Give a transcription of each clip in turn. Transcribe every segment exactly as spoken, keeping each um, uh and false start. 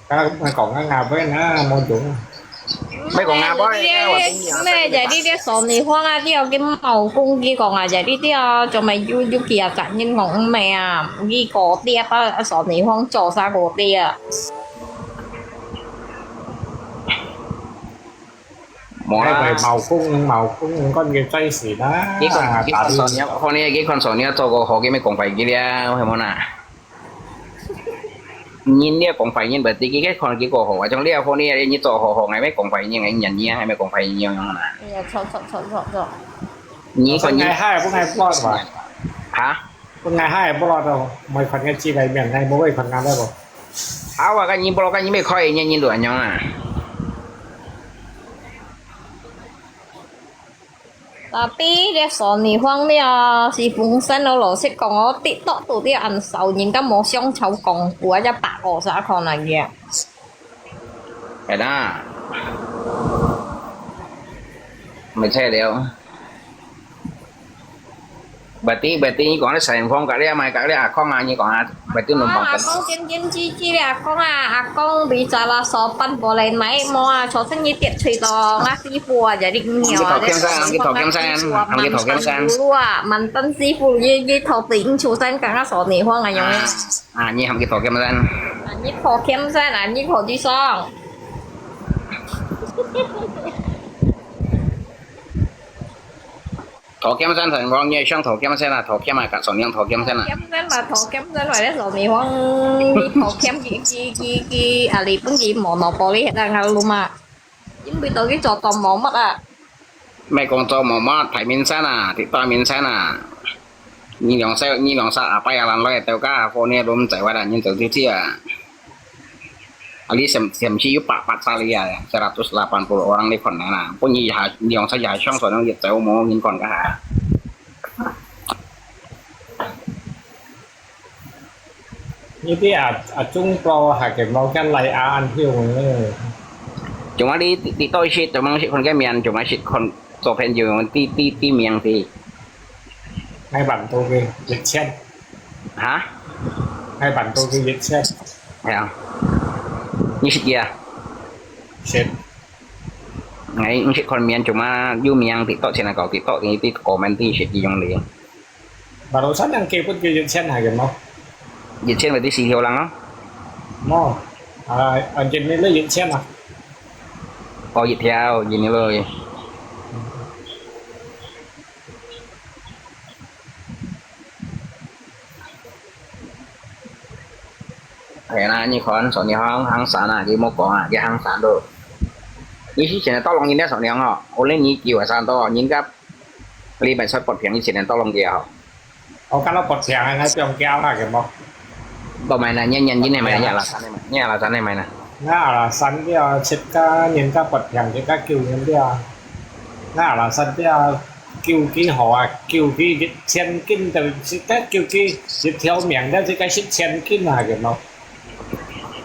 啊，講啊，牙杯呢，無用。莫講牙杯，我跟你講，咩？Jadi dia Sony Huang啊，dia cái màu cũng chỉ còn à, jadi dia cuma yu yu kia cả những ngọn mè à, cái cô dia pa Sony Huang cho sa cô dia. 無啦。係，毛公，毛公，應該要追時啦。佢看，佢看上了，可能佢看上了做過好，佢咪講快佢了，係無啦？人了講快人，berarti佢看結果好，啊，像了好呢，你做好好，𠊎咪講快人，𠊎人呢，還咪講快人樣樣啦。哎呀，錯錯錯錯錯。你看你，我說𠊎還不愛block吧？哈？ 本來還無落到，莫看个自家面，還無會看个了無？啊，我个人無落个，你莫看个，人人都恁樣啊。Tapi dia Sony Huang dia，是本身哦，老實講哦，TikTok都dia恁少人，都無想潮講，我只白我啥看那个。係啦，咪切了。 Berarti，berarti你講你成方隔離啊，買隔離阿公啊，你講啊，berarti numpang啊，阿公斤斤計計咧，阿公啊，阿公比較啦，手板玻璃買麼啊，昨天你跌碎了，啊，師傅啊，jadi你啊，你頭兼山，你頭兼山，你頭兼山。Mantan guru啊，mantan師傅，你你頭頂出山，剛剛手你慌啊，有沒有？啊，你喊佢頭兼山。啊，你頭兼山啊，你頭之上。 頭兼山同我，你想頭兼山啊，頭兼啊，甲上樣頭兼山啊。頭兼山嘛，頭兼山嘛，你上面講，你頭兼佢佢佢佢，啊，你分佢monopoli，係當好嘛？因為到佢做到無乜啊。莫講做無乜，大明星啊，大明星啊。你兩隻，你兩隻阿伯啊，人來到家，過年都毋在話啦，你做啲啲啊。 啊，你先，先去有八百儕哩啊，seratus lapan puluh orang你看啦，本日也，兩隻也上所能一走無人看个哈。你啲啊，啊，中國還个無个來啊，恁樣呢。Cuma你，你到時，cuma識看个面，cuma識看照片，就用啲，啲，啲名啲。 𠊎辦到个一千。哈？𠊎辦到个一千。係啊。你識佢啊？識。𠊎毋識看面，cuma有名TikTok，前來搞TikTok，你啲comment啲識佢用你。Barusan yang kiput ke 一千 還有無？一千 berarti四條人咯。無。啊，啊，今日你一千啊？哦，一條，今日咯。 係啦，你看，昨日行，行山啊，你莫講啊，你行山都。你以前到弄人家昨日吼，我連你叫啊山都，人家禮拜三發病，你前天到弄佢啊吼。我看到發病，那不用叫那个么？不买了，你，你，你那买，你阿拉山那买，你阿拉山那买呢？那阿拉山了，自家人家發病，自家救人了。那阿拉山了， 救佢好啊，救佢一千斤就，自家救佢一條命，就自家十千斤啊，个咯。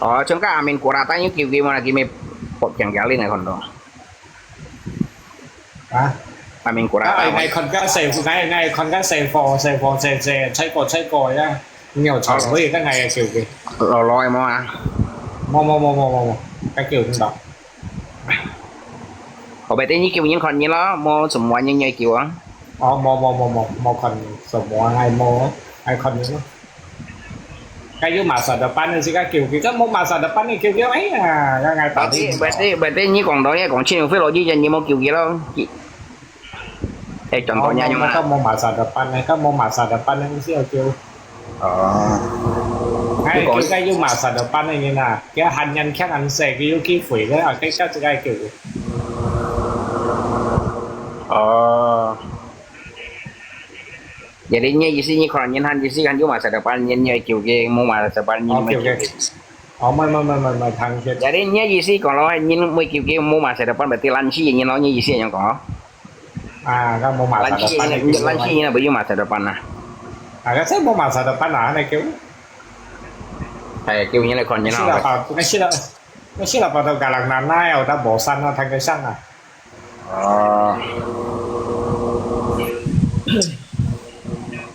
哦，像个阿明古拉丹有救佢嘛，佢咪發病佢哩，你看到？啊？阿明古拉丹。啊，𠊎看个師傅，𠊎，𠊎看个師傅，師傅，師，師，細个，細个呀，尿床，所以个𠊎也救佢。老老个無啊？無，無，無，該救毋到。 後背等你救人看人咯，無什麼人愛救啊。哦，無，無，無，無，無看什麼，𠊎無，愛看人咯。該有masa depan个自家救佢，該無masa depan个救佢，哎呀，該𠊎打你。Berarti，berarti，berarti你講到，你講親友會落去，你無救佢咯。哎，轉到你用啊。哦，該無masa depan个，該無masa depan个，你先愛救。 哦。哎，佢講，佢个有masa depan个人啊，佢還年輕還細，佢有機會个啊，佢个自家救。哦。Jadi你意思，你可能人還意思還有masa depan，你，你救佢，無masa depan，你，哦，OK，OK。哦，毋，毋，毋，毋，毋，聽先。Jadi你意思講咯，人會救佢，無masa depan，berarti lansia，你咯，你意思係恁樣講咯？ 啊，該無masa depan个救。Lansia，lansia，你哪會有masa depan啊？啊，該真無masa depan啊，恁樣救。哎，救人來看人啊。該死啦，該死啦，該死啦，跑到Galang Nanai，有得無山啊，聽个聲啊。哦。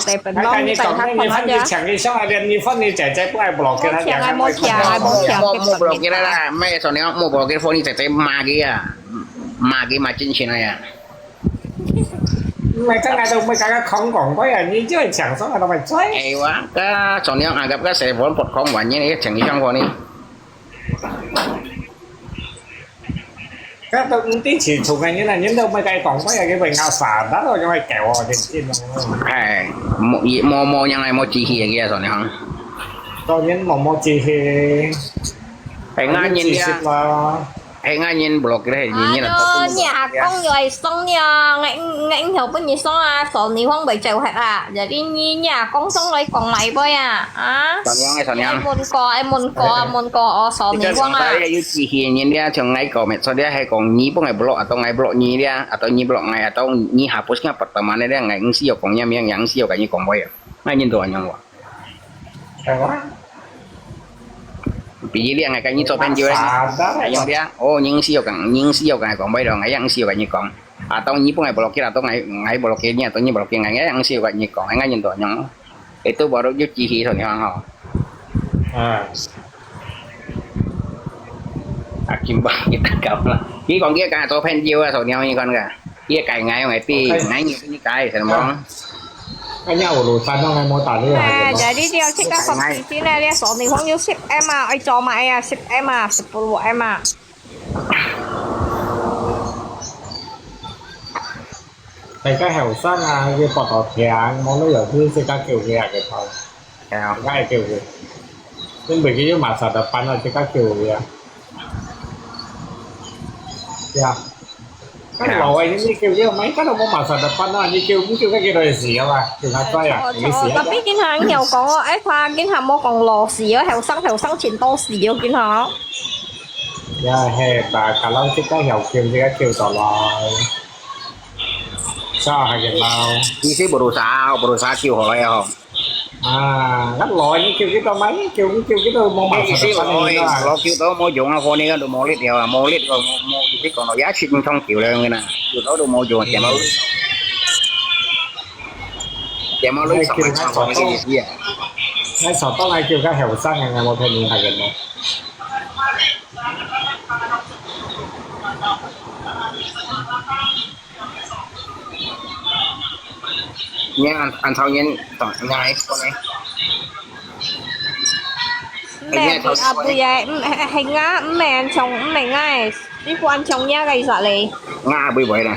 Stephen，該你講，你你分你請佢上來，連你分你姐姐不愛block佢，他講，莫請啊，莫請啊，莫莫莫block佢啦，莫說你莫block佢，分你姐姐罵佢啊，罵佢罵真情啊呀。毋係，剛才都毋係剛剛講講過呀，你就係請上來都毋係追。哎哇，該昨天啊，該該誰我不講完，你請佢上課呢？ 該都毋知自從个人啊，人都毋係講過呀，佢會咬沙達咯，用來搞哦，真正咯。哎，無無無樣來無志氣个，佢啊，昨天。昨天無無志氣，係𠊎人呀，係𠊎人block佢，係人人啊。啊，你阿公又係送了，𠊎𠊎𠊎應該分你送啊，送你放袂走忒啊，jadi你你阿公送來講來杯啊，啊？昨天个昨天。愛問過，愛問過啊，問過哦，送你放啊。 有志氣个人咧，像𠊎講，每次咧係講你分𠊎block，atau𠊎block你咧，atau你block𠊎，atau你hapus个pertemanan咧，𠊎毋需要講你名，𠊎毋需要同你講話啊，𠊎人都恁樣話。係啊。比如咧，𠊎同你做朋友咧，用咧，哦，你毋需要講，你毋需要同𠊎講話咯，𠊎也毋需要同你講。Atau你分𠊎block佢，atau𠊎𠊎block佢，你，atau你block佢，𠊎也毋需要同你講，𠊎人都恁樣咯。Itu baru有志氣，同你講吼。啊。 啊，金寶，佢得搞啦。佢講佢个做朋友啊，同你講个，佢个改𠊎，𠊎知，OK。𠊎你你改，係無？哎呀，我老三都還沒打電話哎，給我。Jadi dia cakap kompetisi lah, dia suami orang you sip M ah, ai cuma ya sip M ah, sepuluh M ah. 大家後生啊，佢報到聽，無你又去自家救佢啊，佢跑。係啊。自家救佢。因為佢有masa depan啊，自家救佢啊。呀。該老个你救佢，買該都無masa depan啊，你救，你救該幾多時啊？救下衰啊，幾時啊？Tapi今下有講哦，哎，怕今下無講老死哦，後生後生前多死哦，今下。呀，係吧，kalau自家有救，自家救到來。 Sao hagin mau? Isi berusaha, berusaha救好了呀吼。啊，該老人救佢到嘛，救佢救佢到無辦法，isi老人，老救到無用啊，可能都無力了啊，無力了，無無意思講了，也係唔通救了个啦，救到都無用，點啊，點啊，你上來上課个意思啊？𠊎上當來救較後生个，𠊎無聽明白个咯。 你恁恁討厭，當𠊎講呢？毋係阿妹啊，毋係係𠊎，毋係恁像，毋係𠊎，師傅恁像你个意思咧。𠊎阿妹會啦。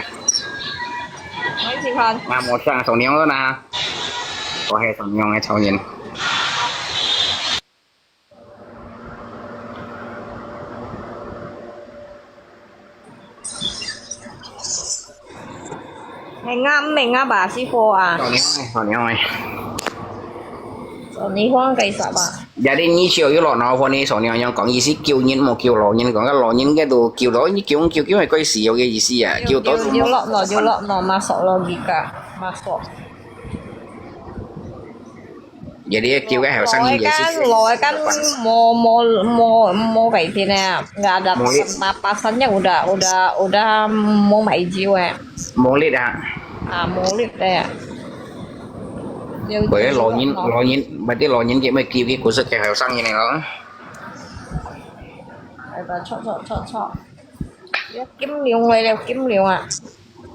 我試看。𠊎無想上娘啦，我係上娘个討厭。 係𠊎，毋係𠊎吧，師傅啊。上娘个，上娘个。上娘个意思吧。Jadi你少有落腦火呢，上娘娘講意思，救人莫救老人，講个老人个都救老，你救救救，係該死有个意思啊，救到都有落腦，有落腦，masuk logika，masuk。Jadi kêu cái hậu sinh gì lain kan, lain kan mau, mau, mau, mau cái thế này. Nggak ada, mau lihat, pasarnya udah, udah, udah mau maju eh. Mau lihat ah. Ah, mau lihat eh. Vậy là lain, lain, berarti lain cái mới kêu cái của sự cái hậu sinh như này đó. Chọ, chọ, chọ, chọ. Kim Long來了，Kim Long啊。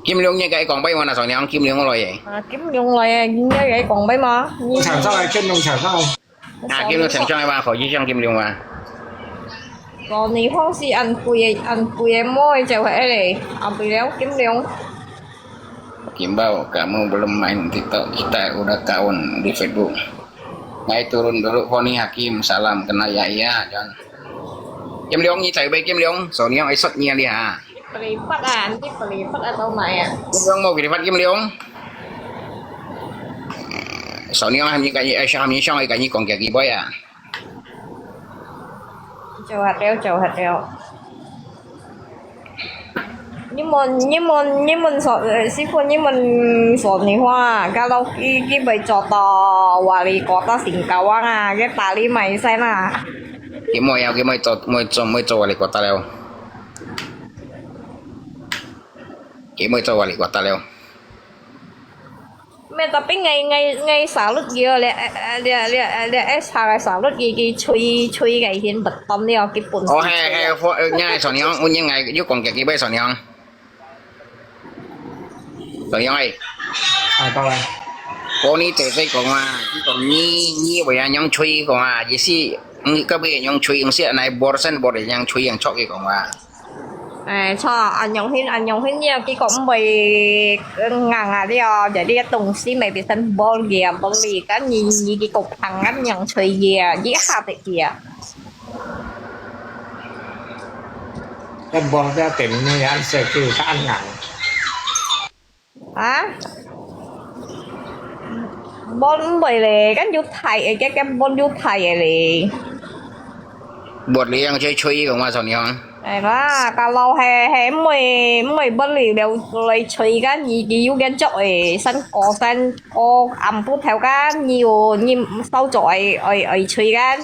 Kim Long你該講杯嘛，那上娘Kim Long來耶。啊，Kim Long來耶，你該講杯嘛？你請上來，Kim Long請上來。啊，Kim Long請上來嘛，可以上Kim Long嘛。哦，你放心，恁貴个，恁貴个妹就係咧，後背了Kim Long。Kimbau, kamu belum main TikTok, kita udah kawan di Facebook. Ngai turun dulu phone ni Hakim, salam kenal ya iya, John. Kim Long, nhi chảy bay Kim Long, sau niang ai sót nhi li ha. Pelipat ah, nanti pelipat atau mai ah. Kim Long mau pelipat Kim Long. Sau niang ham nhi kai ai ham nhi sang ai kai nhi kong kia ki boy ah. Jauh hati, jauh hati. 你問，你問，你問所，呃，師傅，你問所你話，kalau佢，佢會做到wali kota Singkawang啊，佢打你埋先啊。佢妹啊，佢妹做，妹做，妹做wali kota了。佢妹做wali kota了。 Meh, tapi ngai, ngai, ngai salut gila, le, le, le, le, le, eh, sa ngai salut gi, gi chui, chui ngai hin beton ni, gi pun. Oh, he, he, fo, eh, ngai sau niang, un ngai, yu kong kia gi bai sau niang. Sau niang ai. Ai, tao lai. Ko ni te te kong ma, gi kong ni, ni bai yang chui kong ma, ji si, ngi ka bai yang chui, ngi si nai bor sen bor yang chui yang chok gi kong ma. 哎，錯，恁樣形，恁樣形，你个結果毋會硬啊了，jadi東西maybe sen bol dia beli kan，你你个結果硬啊，樣吹dia，你下得dia。Cái bol dia tìm nơi ăn sẽ kêu cái ăn ngắn. Hả? Bol bai le, kan yu thai e, ke ke bol yu thai e le. Bol le yang chui chui kong ma sau niang. Ai ba, kalau he he mui mui bol le le le chui kan, ni ki yu kan chok e, san ko san ko am pu thau kan, ni yu ni sau chok ai ai ai chui kan.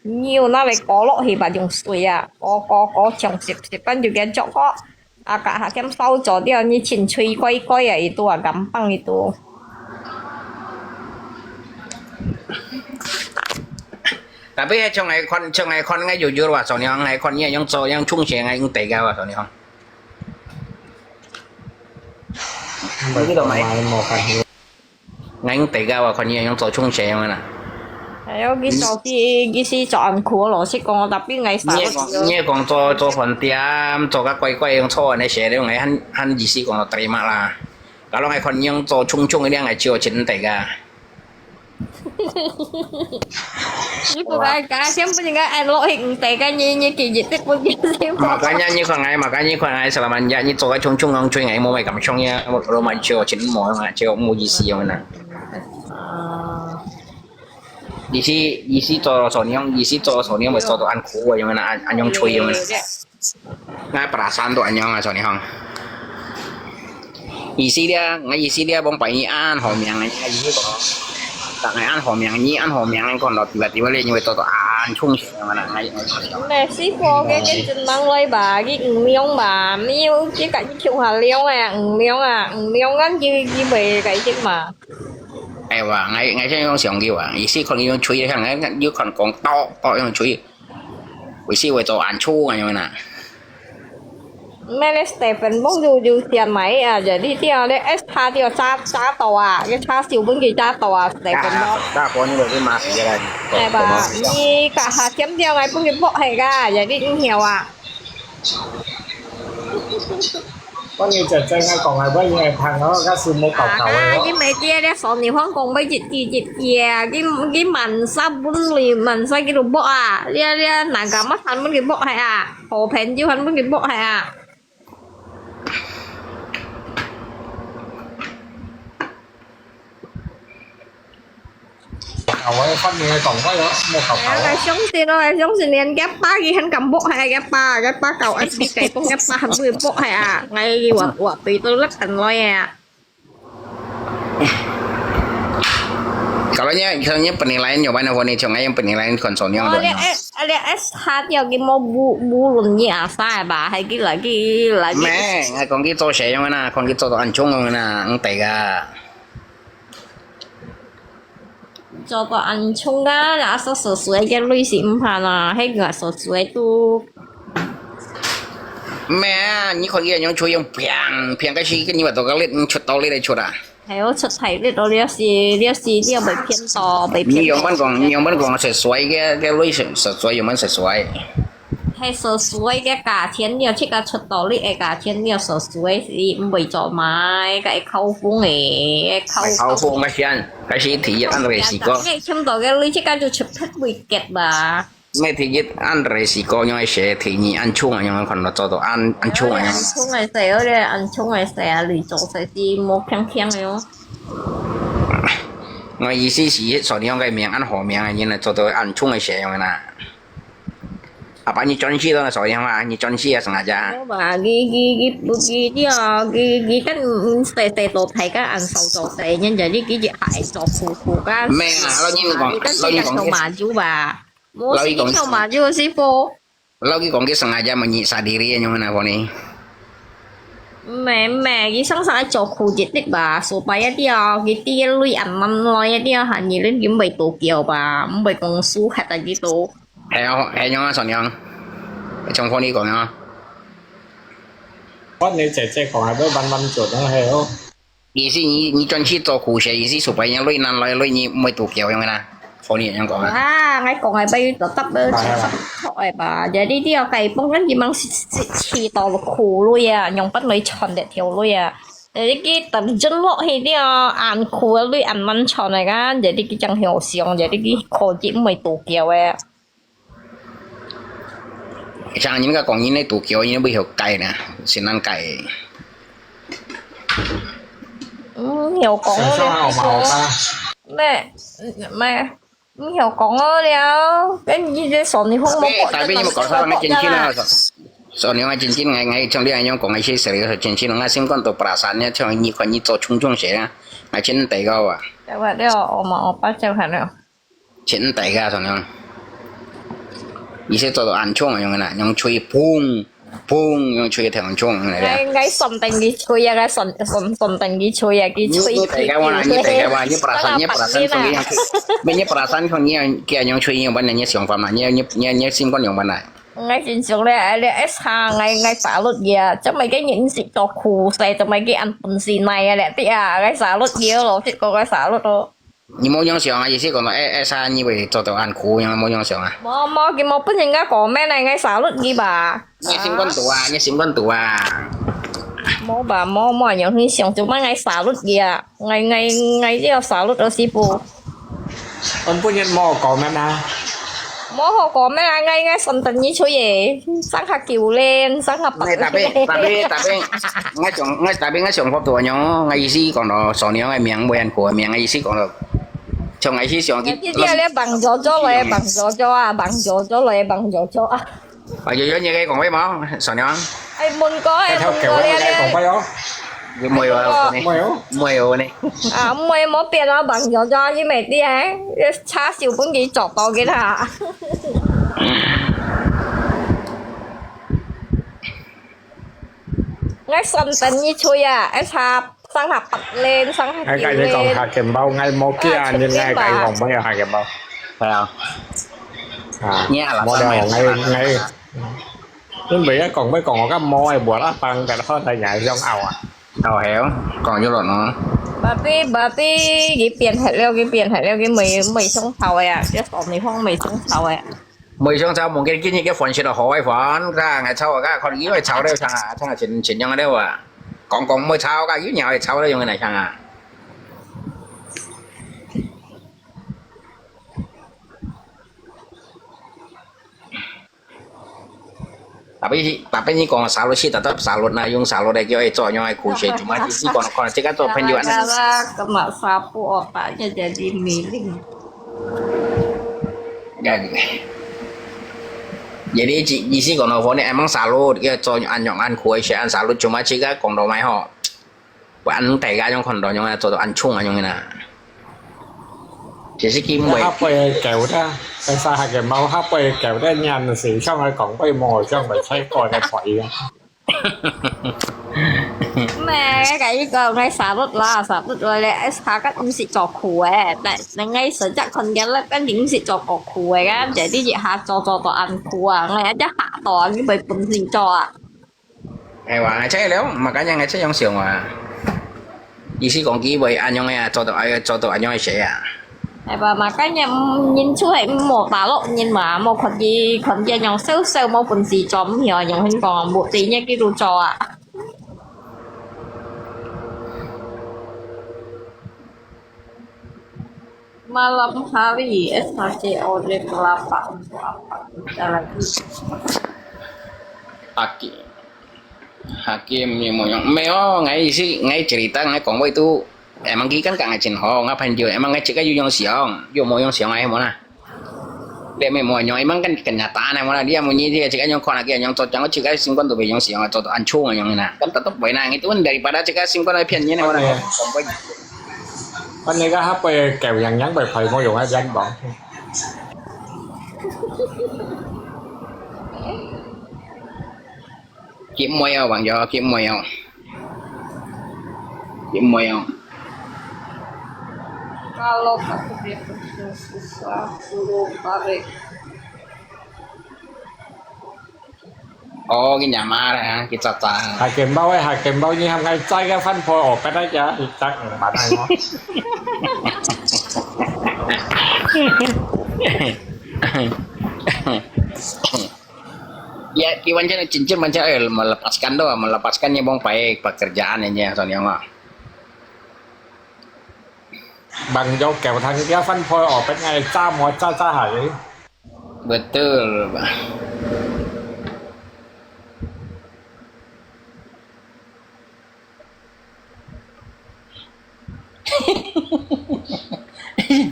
Nhiều nó lại có lọ thì bà dùng sủi à, có có có chồng xịp xịp ăn dùng cái chọn có. À, cả hạt kem sau cho đi ăn như chín chui quay quay à, itu à, gampang itu. Tapi he chong ai kon chong ai kon ngai jujur wa sau niang ai kon ye yang cho yang chung che ngai ng tega wa sau niang. Ngai ng tega wa kon ye yang cho chung che yang na. Ayo, gisi gisi cho ăn khua lo, si kong tapi ngai sa. Nye kong nye kong cho cho hòn tiam cho ka quay quay yang cho ne se le ngai han han gisi kong lo terima la. Kalau ngai kon yang cho chung chung le ngai cho chin tega. Ni ko ka ka siam pun ngai ăn lo hik tega ni ni ki jit tik pun gisi. Makanya ni kon ngai makanya ni kon ngai selama ni ni cho ka chung chung ang chui ngai mo mai kam chong ya lo man cho chin mo ngai cho mo gisi yang na. Gisi gisi cho sau niang gisi cho sau niang mai cho to ăn khua yang na ăn yang chui yang na. Ngai perasaan to anyong a sau niang. Isi dia, ngai isi dia bong pai ni ăn hò miang ngai isi ko. Tak ngai ăn hò miang ni ăn hò miang kon lo tiba tiba le ni to to ăn chung si mana ngai ngai. Nè, sư傅，佢佢盡猛來吧，佢毋用吧，你要佢甲佢求下量啊，毋量啊，毋量啊，佢佢袂解釋嘛。Ai wa, ngai ngai siang yong siang ki wa, isi kon yong chui, ngai yu kon kong to to yong chui. Isi wei to ăn chu ngai yong na. Mele Stephen mong yu yu sian mai à, jadi dia le es tha dia cha cha to à, cái cha siu bún cái cha to à, Stephen mong. Ta ko ni wei ma si lai. Ai ba, ni cả hà chém dia ngai bún cái bok hai ga, jadi ni hiểu à. 我你就真係講係，我應該聽咯，假使無搞搞啊，佢。佢每日咧，上年方講要一支一支啊，佢佢萬三本嚟，萬三幾多博啊？你你難搞乜三本幾博係啊？好朋友還本幾博係啊？我發明个講法咯，莫搞搞。哎呀，相信咯，相信連佢爸佢還敢搏，係佢爸，佢爸搞S B雞公，佢爸還會搏，係啊，哎，我我對到那等來呀。Kalau nya, kalau nya penilaian nyo mana phone ni, cuma yang penilaian konsolnya. Oh, ada ada S H dia ke mau bu bulun ni asa ba, hai ke lagi lagi. Meh, ngai kong ki to se yang na, kong ki to to ancung yang na, ang tega. 做到恁重啊，啊，所所以个鐳是毋怕啦，迄个所所以都。咩啊？你看佢樣吹用平平个時，你話到个力，你出到力来出啊？係我出大力咯，你是你是你又被骗到，被骗到。你用般讲，你用般讲，所所以个个鐳是所所以用般所所以。 係所所以个价钱，你有自家出到力个价钱，你有所所以是毋会做买，个会扣分个，会扣分。May kaufong ka siya. Kasi tiit ang resiko. 你听到个你自家就出不会get吧？May tiit ang resiko yung ay siya tiit ang chung ang yung kono todo ang ang chung ang yung. 安充个事，我咧安充个事啊，你做事是无轻轻个哦。我意思是，所以讲个名，安好名个人来做到安充个事用啦。 Apa nyi consi to, sorry ha, nyi consi ya sengaja. Ba, gi gi gi gi dia, gi gi kan tete to thai kan an sau to thai nyen jadi gi gi hai to khu khu kan. Meng ah, lo nyi kong, lo nyi kong. Maju ba. Mo si kong maju si po. Lo nyi kong ki sengaja menyi sadiri yang mana ko ni. Meng meng, gi sang sang ai cho khu jit dik ba, supaya dia gi ti lui an man loi dia ha nyi len gi mbei to kiao ba, mbei kong su hat a gi to. 係啊，係樣啊，順樣。從科你講啊。我你姐姐講係要慢慢做，等係哦。意思你你轉去做苦學，意思supaya你累難來累你毋會肚枵樣啦。科你樣講啊。啊，𠊎講係要做得要做得个吧，jadi你要改變，你忙是是去到苦累啊，用不累賺得條累啊。Jadi kita jenlok hi dia, an苦累an慢賺个kan，jadi佢正好想，jadi佢科技毋會肚枵个。 像你个講，你个肚枵，你會曉改呢，先難改。嗯，有講哦，想想好嘛，好吧。咩咩，你有講哦了，跟你這手你紅紅。Tapi你無搞錯，𠊎真心啊，所以𠊎真心，𠊎𠊎像你恁樣講，𠊎是實在真心，𠊎心肝肚不拉散呢，像你看你做衝衝些啊，𠊎真得个啊。對吧？對哦，我嘛，我把這看了。 錢大家上樣，意思做到恁重樣啦，用吹砰砰，用吹到恁重樣啦。𠊎𠊎算等佢吹啊，𠊎算算算等佢吹啊，佢吹佢。你你大家話啦，你大家話，你不拉散，你不拉散，所以用吹，你不拉散，你用佢用吹用般呢？你想法嘛？你你你你心肝用般呢？𠊎真想咧，哎，你一下，𠊎𠊎salut佢啊，做麼个人識做苦事，做麼个恁本事耐啊咧？對啊，𠊎salut佢咯，結果𠊎salut咯。 你無影響啊，意思講到，哎哎，啥你會做到恁苦，樣無影響啊？無無，佢無本人家講咩呢？𠊎salut佢吧。你心肝肚啊，你心肝肚啊。無吧，無無，有影響，做麼个𠊎salut佢啊？𠊎𠊎𠊎要salut咯，師傅。我本人無講咩啊？無好講咩啊？𠊎𠊎算等你出去，上下九連，上下八 Tapi 連。Tapi tapi tapi，𠊎想𠊎tapi𠊎想法度樣，𠊎意思講到，所以𠊎名會恁苦，名个意思講到。 從開始想佢，你你你幫助咗你，幫助咗啊，幫助咗你，幫助咗啊。啊，有有你个講話無？順良。哎，問過哎，問過你咧。講話哦。有沒有啊？沒有。沒有呢。啊，沒有，無變啊，幫助咗，因為你哎，差少分佢做到嘅啦。𠊎算等你吹啊，哎，差 上下八連，上下九連。哎，跟你講，下健保，𠊎無驚，你𠊎跟你講，無有下健保。係啊。啊，你阿拉無了，𠊎𠊎，你每日講要講，我敢無愛無啦，放个好在也想拗啊。哦，係哦，講咗落咯。Tapi tapi，佢變黑了，佢變黑了，佢未未想吵个啊，這少女風未想吵个。 每想吵，望見今日个飯食到好个飯，噶，𠊎吵啊，噶，可能因為吵了，像啊，像啊，前前樣了啊，講講莫吵，噶，有鳥會吵了，用个來像啊。Tapi tapi你講salut是tetap salut，那用salut來叫佢做，用來苦些，cuma你講可能這個做朋友啊。Gara-gara kena sapu otaknya jadi miring. Kan. Jadi意思講到，可能emang salut，佢做恁樣恁苦个事，恁salut，cuma自家講到咩吼，恁大家樣看到樣啊，做到恁衝啊樣啊。其實佢毋會。下背狗的，該啥个貓下背狗的，人是想愛講話無，想愛吹過的可以啊。咩，該一個該沙律啦，沙律來咧，S H个毋識做苦个，但你愛成隻看見了，但你毋識做過苦个，啊，jadi一下做做到恁苦啊，𠊎一下嚇到啊，你會本身做啊。 係哇，這了，makanya𠊎這樣想哇。意思講佢會恁樣个啊，做到，哎，做到恁樣个事啊。係吧，makanya，嗯，人出去無大陸人嘛，無看佢，看佢樣少少，無本事做，毋曉樣講，無第一佢都做啊。 Malam hari S H C O D kelapa untuk apa? Kita lagi. Hakim. Hakim ni monyong. 沒有，𠊎意思，𠊎cerita，𠊎講話都，emang佢kan kang ngajin ho，ngah panjul，emang𠊎自家有樣想，有無樣想，哎，無啦。 Dia memang nyong, emang kan kenyataan yang mana dia munyi dia cakap nyong kau nak yang cocok, cakap simpan tu yang siang cocok ancung yang mana. Kan tetap boleh nang itu kan daripada cakap simpan ada pian ni mana. Kan ni kan apa kau yang yang bai pai mau yang ajan bang. 佢毋會哦，朋友，佢毋會哦。佢毋會哦。Kalau tak terbiasa susah suruh balik. 哦，佢阿媽咧，佢早早。Hakim bao eh, Hakim bao，你喊佢載个飯婆哦，別个家，佢載五萬个哦。 Ya, kiwan cina cincin macam eh melepaskan tu, melepaskan nyebong baik pekerjaan ini ya, Sony Ong. Bang Jok kau thang dia fan boy opet ngai cha mo cha cha hai. Betul, Pak.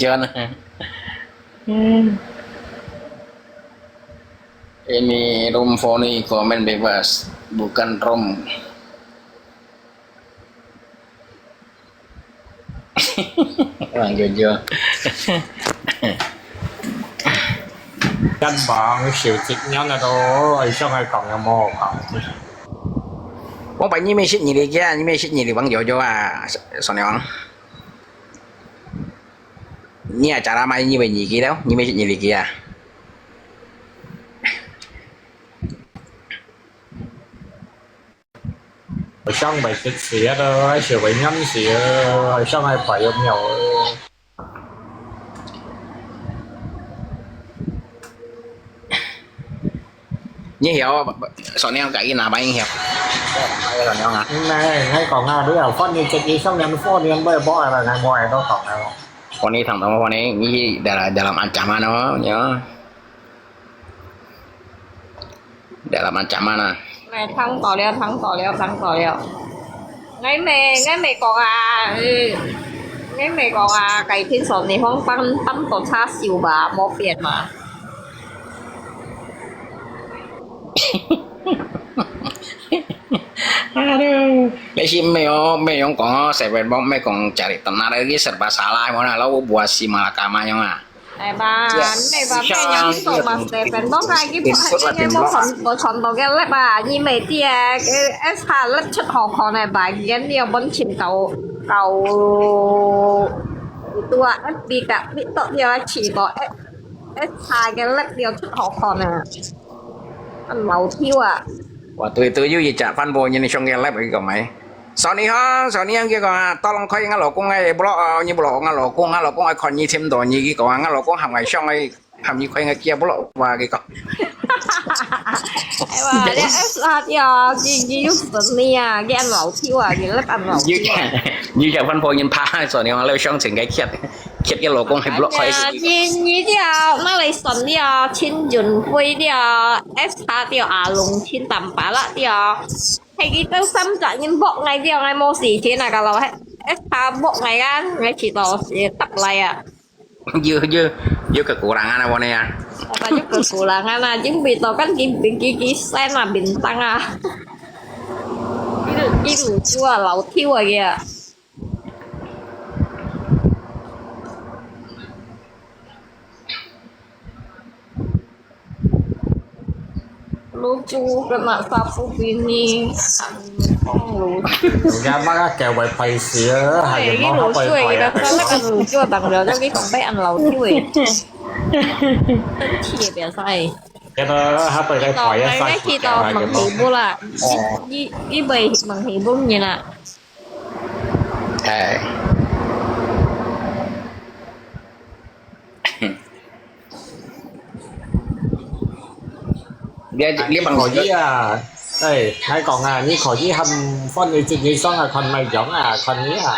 Jangan. Ini room funny, komen bebas, bukan room. Orang jujur. Kan bang siu cik nyan na to, ai siang ai kang yang mo kang. Wong pai ni me sit ni li kia, ni me sit ni li bang jujur ah, Sony Ong. Ni acara mai ni me ni kia, ni me sit ni li kia. Siyang bai tet siat lo, ai siu bai nyan siat lo, siyang ai bai yom yom lo. Ni hiau, Sony Ong kaki na bai hiau. Sony Ong ah. Nai, nai kong ah, dia phone ni cek isang yang phone yang bai bo ai nai mo ai to kong ah. Phone ni thang thang phone ni, ni dalam, dalam ancaman lo, ya. Dalam ancaman ah. 哎，聽到了，聽到了，聽到了。𠊎姆，𠊎姆講啊，嗯，𠊎姆講啊，改天上地方搬，搬到車燒吧，無變嘛。Aduh，你係毋係哦，毋係用講哦，seven bomb，毋係講cari tenar lagi serba salah，mana lalu buat si malakama yang ah. 係吧？你咪話咩人都話Stephen Bong啊，佢應該無傳無傳到个粒啊，你咪知啊，佢S H粒出好看个吧？佢你有本錢到到，都啊，F B个，你到你啊，試過S H个粒你有出好看啊，老挑啊！Waktu itu又一隻番婆人上个粒佢講咪。 Sony Ong，Sony Ong佢講啊，tolong開𠊎老公个blog啊，你blog𠊎老公，𠊎老公愛看你尋到你，佢講啊，𠊎老公喊𠊎上去，喊你開𠊎个blog話佢講。哎哇，你S R啊，佢佢有神力啊，佢安老跳啊，佢咧安老跳啊。你講番婆人怕Sony Ong，你相信佢缺缺个老公係blog開。哎呀，你你條哪裡神力啊，陳俊輝條，S R條阿龍，陳淡白啦條。 係佢兜三隻人block𠊎，dia𠊎無事情啊，kalau係S H block𠊎啊，𠊎試到係答來啊。Yeuh yeuh yeuh kekurangan apa ni ya? Apa yeuh kekurangan啊，因為到跟佢佢佢佢sen啊，bintang啊，佢佢就啊，老挑啊佢啊。Lucu kena sapu bini, ang kong lucu. Nya maka kewai paisi, eh, hai Ay, ini mau lucu eh, papai kita ya. Sana kan lucu, tanggal jadi sampai ang lucu eh. Lucu eh, biasa eh. Kita apa ya, Kita paya mai sakit kita ya, gitu. Menghibur lah. Oh. Di, di, di menghibur ni lah. Hai. 你，你，你可以啊，哎，𠊎講啊，你可以喊翻譯一下啊，看麼樣啊，看你啊，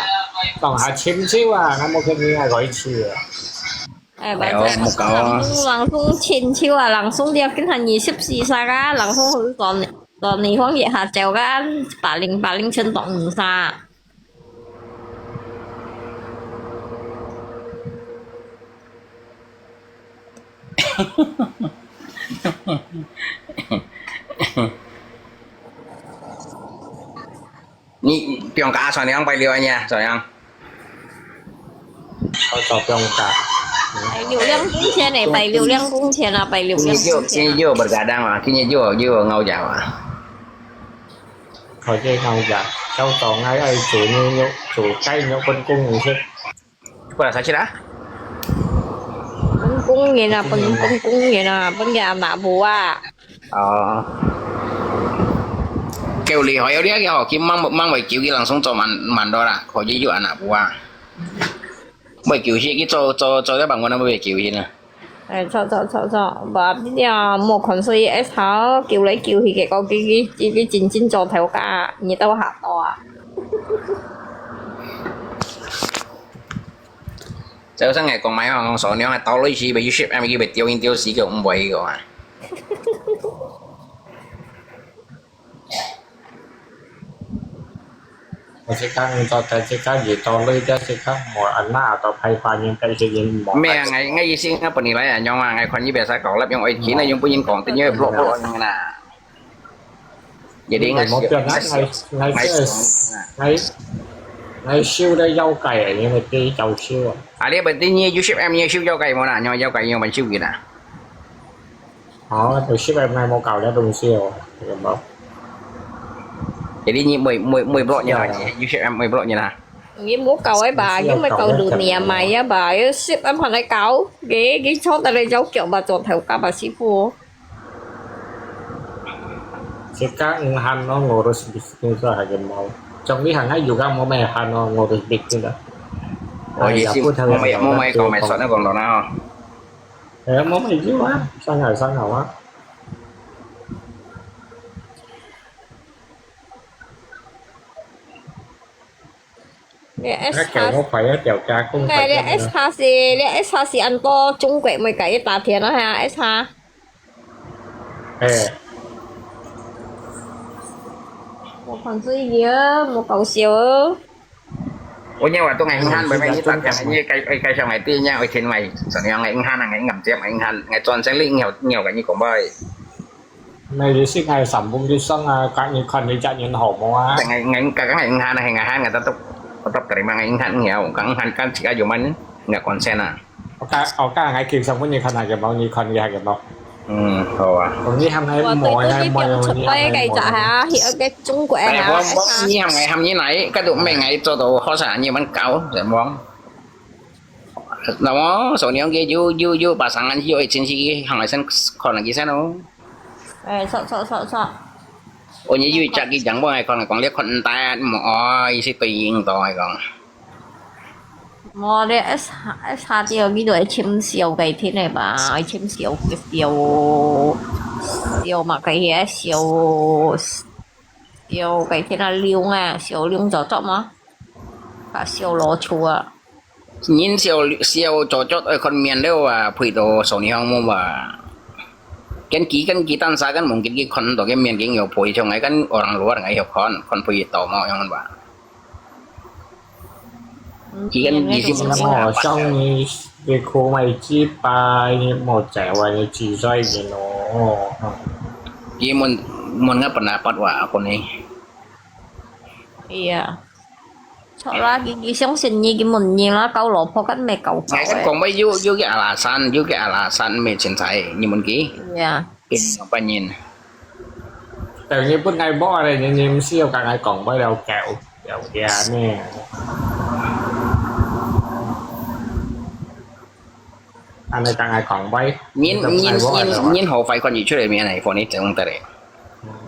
講下親像啊，𠊎無看你啊，可以去啊。哎，哎喲，反正，莫搞啊。Langsung，langsung親像啊，langsung dia跟他二十四歲啊，langsung好講。 Tony Huang也下晝个，八零八零全當毋杀。你放假算樣拜六啊？你啊，算樣？我做放假。拜六兩工錢呢，拜六兩工錢啊，拜六兩工錢啊。今日就，今日就bergadang啊，今日就，就拗架啊。可以拗架，就做𠊎愛做牛肉，做雞肉分工人食。 Pala sakit ah? 分工人啊，分，分工人啊，分个阿嫲婆啊。哦。夠厲害，有這个吼，佢mang，mang會救佢langsung做慢，慢到啦，可以有anak buah。會救佢，佢做，做，做了bangun會救佢呢。哎，錯，錯，錯，錯，無，你啊，莫看衰，S好，救來救去，結果佢，佢，佢，佢真正做頭家，你都嚇到啊。早上𠊎講買吼，講所娘个刀類似被YouTube M佢被丟人丟死个，毋會个啊。我即刻毋做，但即刻遇到你，即刻無安那到派花人，但係人無。咩啊？𠊎，𠊎意思，𠊎本來來啊，樣啊，𠊎看你別使搞，立用愛錢啊，用本人講，等於blok blok人啦。 Jadi ngai siu, ngai siu, ngai, ngai siu le yau gai, ni me ti yau siu. Ali berarti ni Yusuf em ni siu yau gai mo na, nyo yau gai yang ban siu gina. Oh, tu siu em ngai mo kau le dong siu, mo. Jadi ni mui, mui, mui blok ni lah, Yusuf em mui blok ni lah. Ni mo kau ai ba, ni mui kau dunia maya ba, Yusuf em han ai kau, ge, ge chau ta le yau kiau ba, zuo thau ka ba siu. Sekarang han no ngurus bisnis tu aja mau. Cuma han ai juga mau main han no ngurus bisnis dah. 我意思，冇買，冇買講賣算那講到那吼。哎，冇買就啊，上海上海啊。你 S 卡，該叫我快一條加工，快一條。你 S 卡是，你 S 卡是安到中國每個月打天了哈，S 卡。 哎。莫看水个，莫搞笑哦。我認為都係硬漢，每每你打電話，你介，介紹𠊎知，你愛聽𠊎，怎樣𠊎硬漢啊，𠊎硬接，𠊎硬漢，𠊎專心你，你有，你有跟你講吧。那也是愛三分鐘上啊，看你看你家人好無啊？𠊎，𠊎，剛剛𠊎硬漢啊，𠊎硬漢，𠊎都，我都terima𠊎硬漢，你有，剛硬漢，剛自家有問，你講先啊。 我教，我教𠊎叫上分你看下个無，你看一下个無。嗯，好啊。你喊𠊎妹，喊妹，你喊𠊎妹。我對你講出來个就係啊，佢个中國人啊，哎，我，我，你喊𠊎喊你來，該都毋係𠊎做到好勢，你們搞，怎麼？那麼，所以你講有，有，有pasangan，有一陣時，喊𠊎先看下佢先咯。哎，錯，錯，錯，錯。哦，你有一隻佢講，我還講，講你看毋得，哦，意思對應到來講。 無咧，一下，一下掉，佢就會深笑个天个吧，會深笑个笑，笑嘛，个遐笑，笑个天啊，龍啊，笑龍做作嘛，啊，笑老鼠啊。人笑，笑做作，愛看面了啊，配到手裡向無嘛。跟佢，跟佢單儕，跟門佢，佢看到个面，佢有配上來，跟orang luar，𠊎有看，看配到無，樣吧。 Ikan di sini. Mo, siyang ni, ni ko may jipa, ni mo cewa, ni jisay, ni no. Di mon, mon nga pendapat wa ako ni. Iya. Cho la, ki, ki siyang sin ni, ki mon ni la, kau lo po kan me kau kau. Ngai kan kong bai yu, yu ki alasan, yu ki alasan me chin sai, ni mon ki. Iya. Ki no pa nyin. 等於分𠊎摸咧，你你毋需要同𠊎講，我了解，了解呢。安尼同𠊎講喂，人人人人好快看得出來面个，放你整得咧。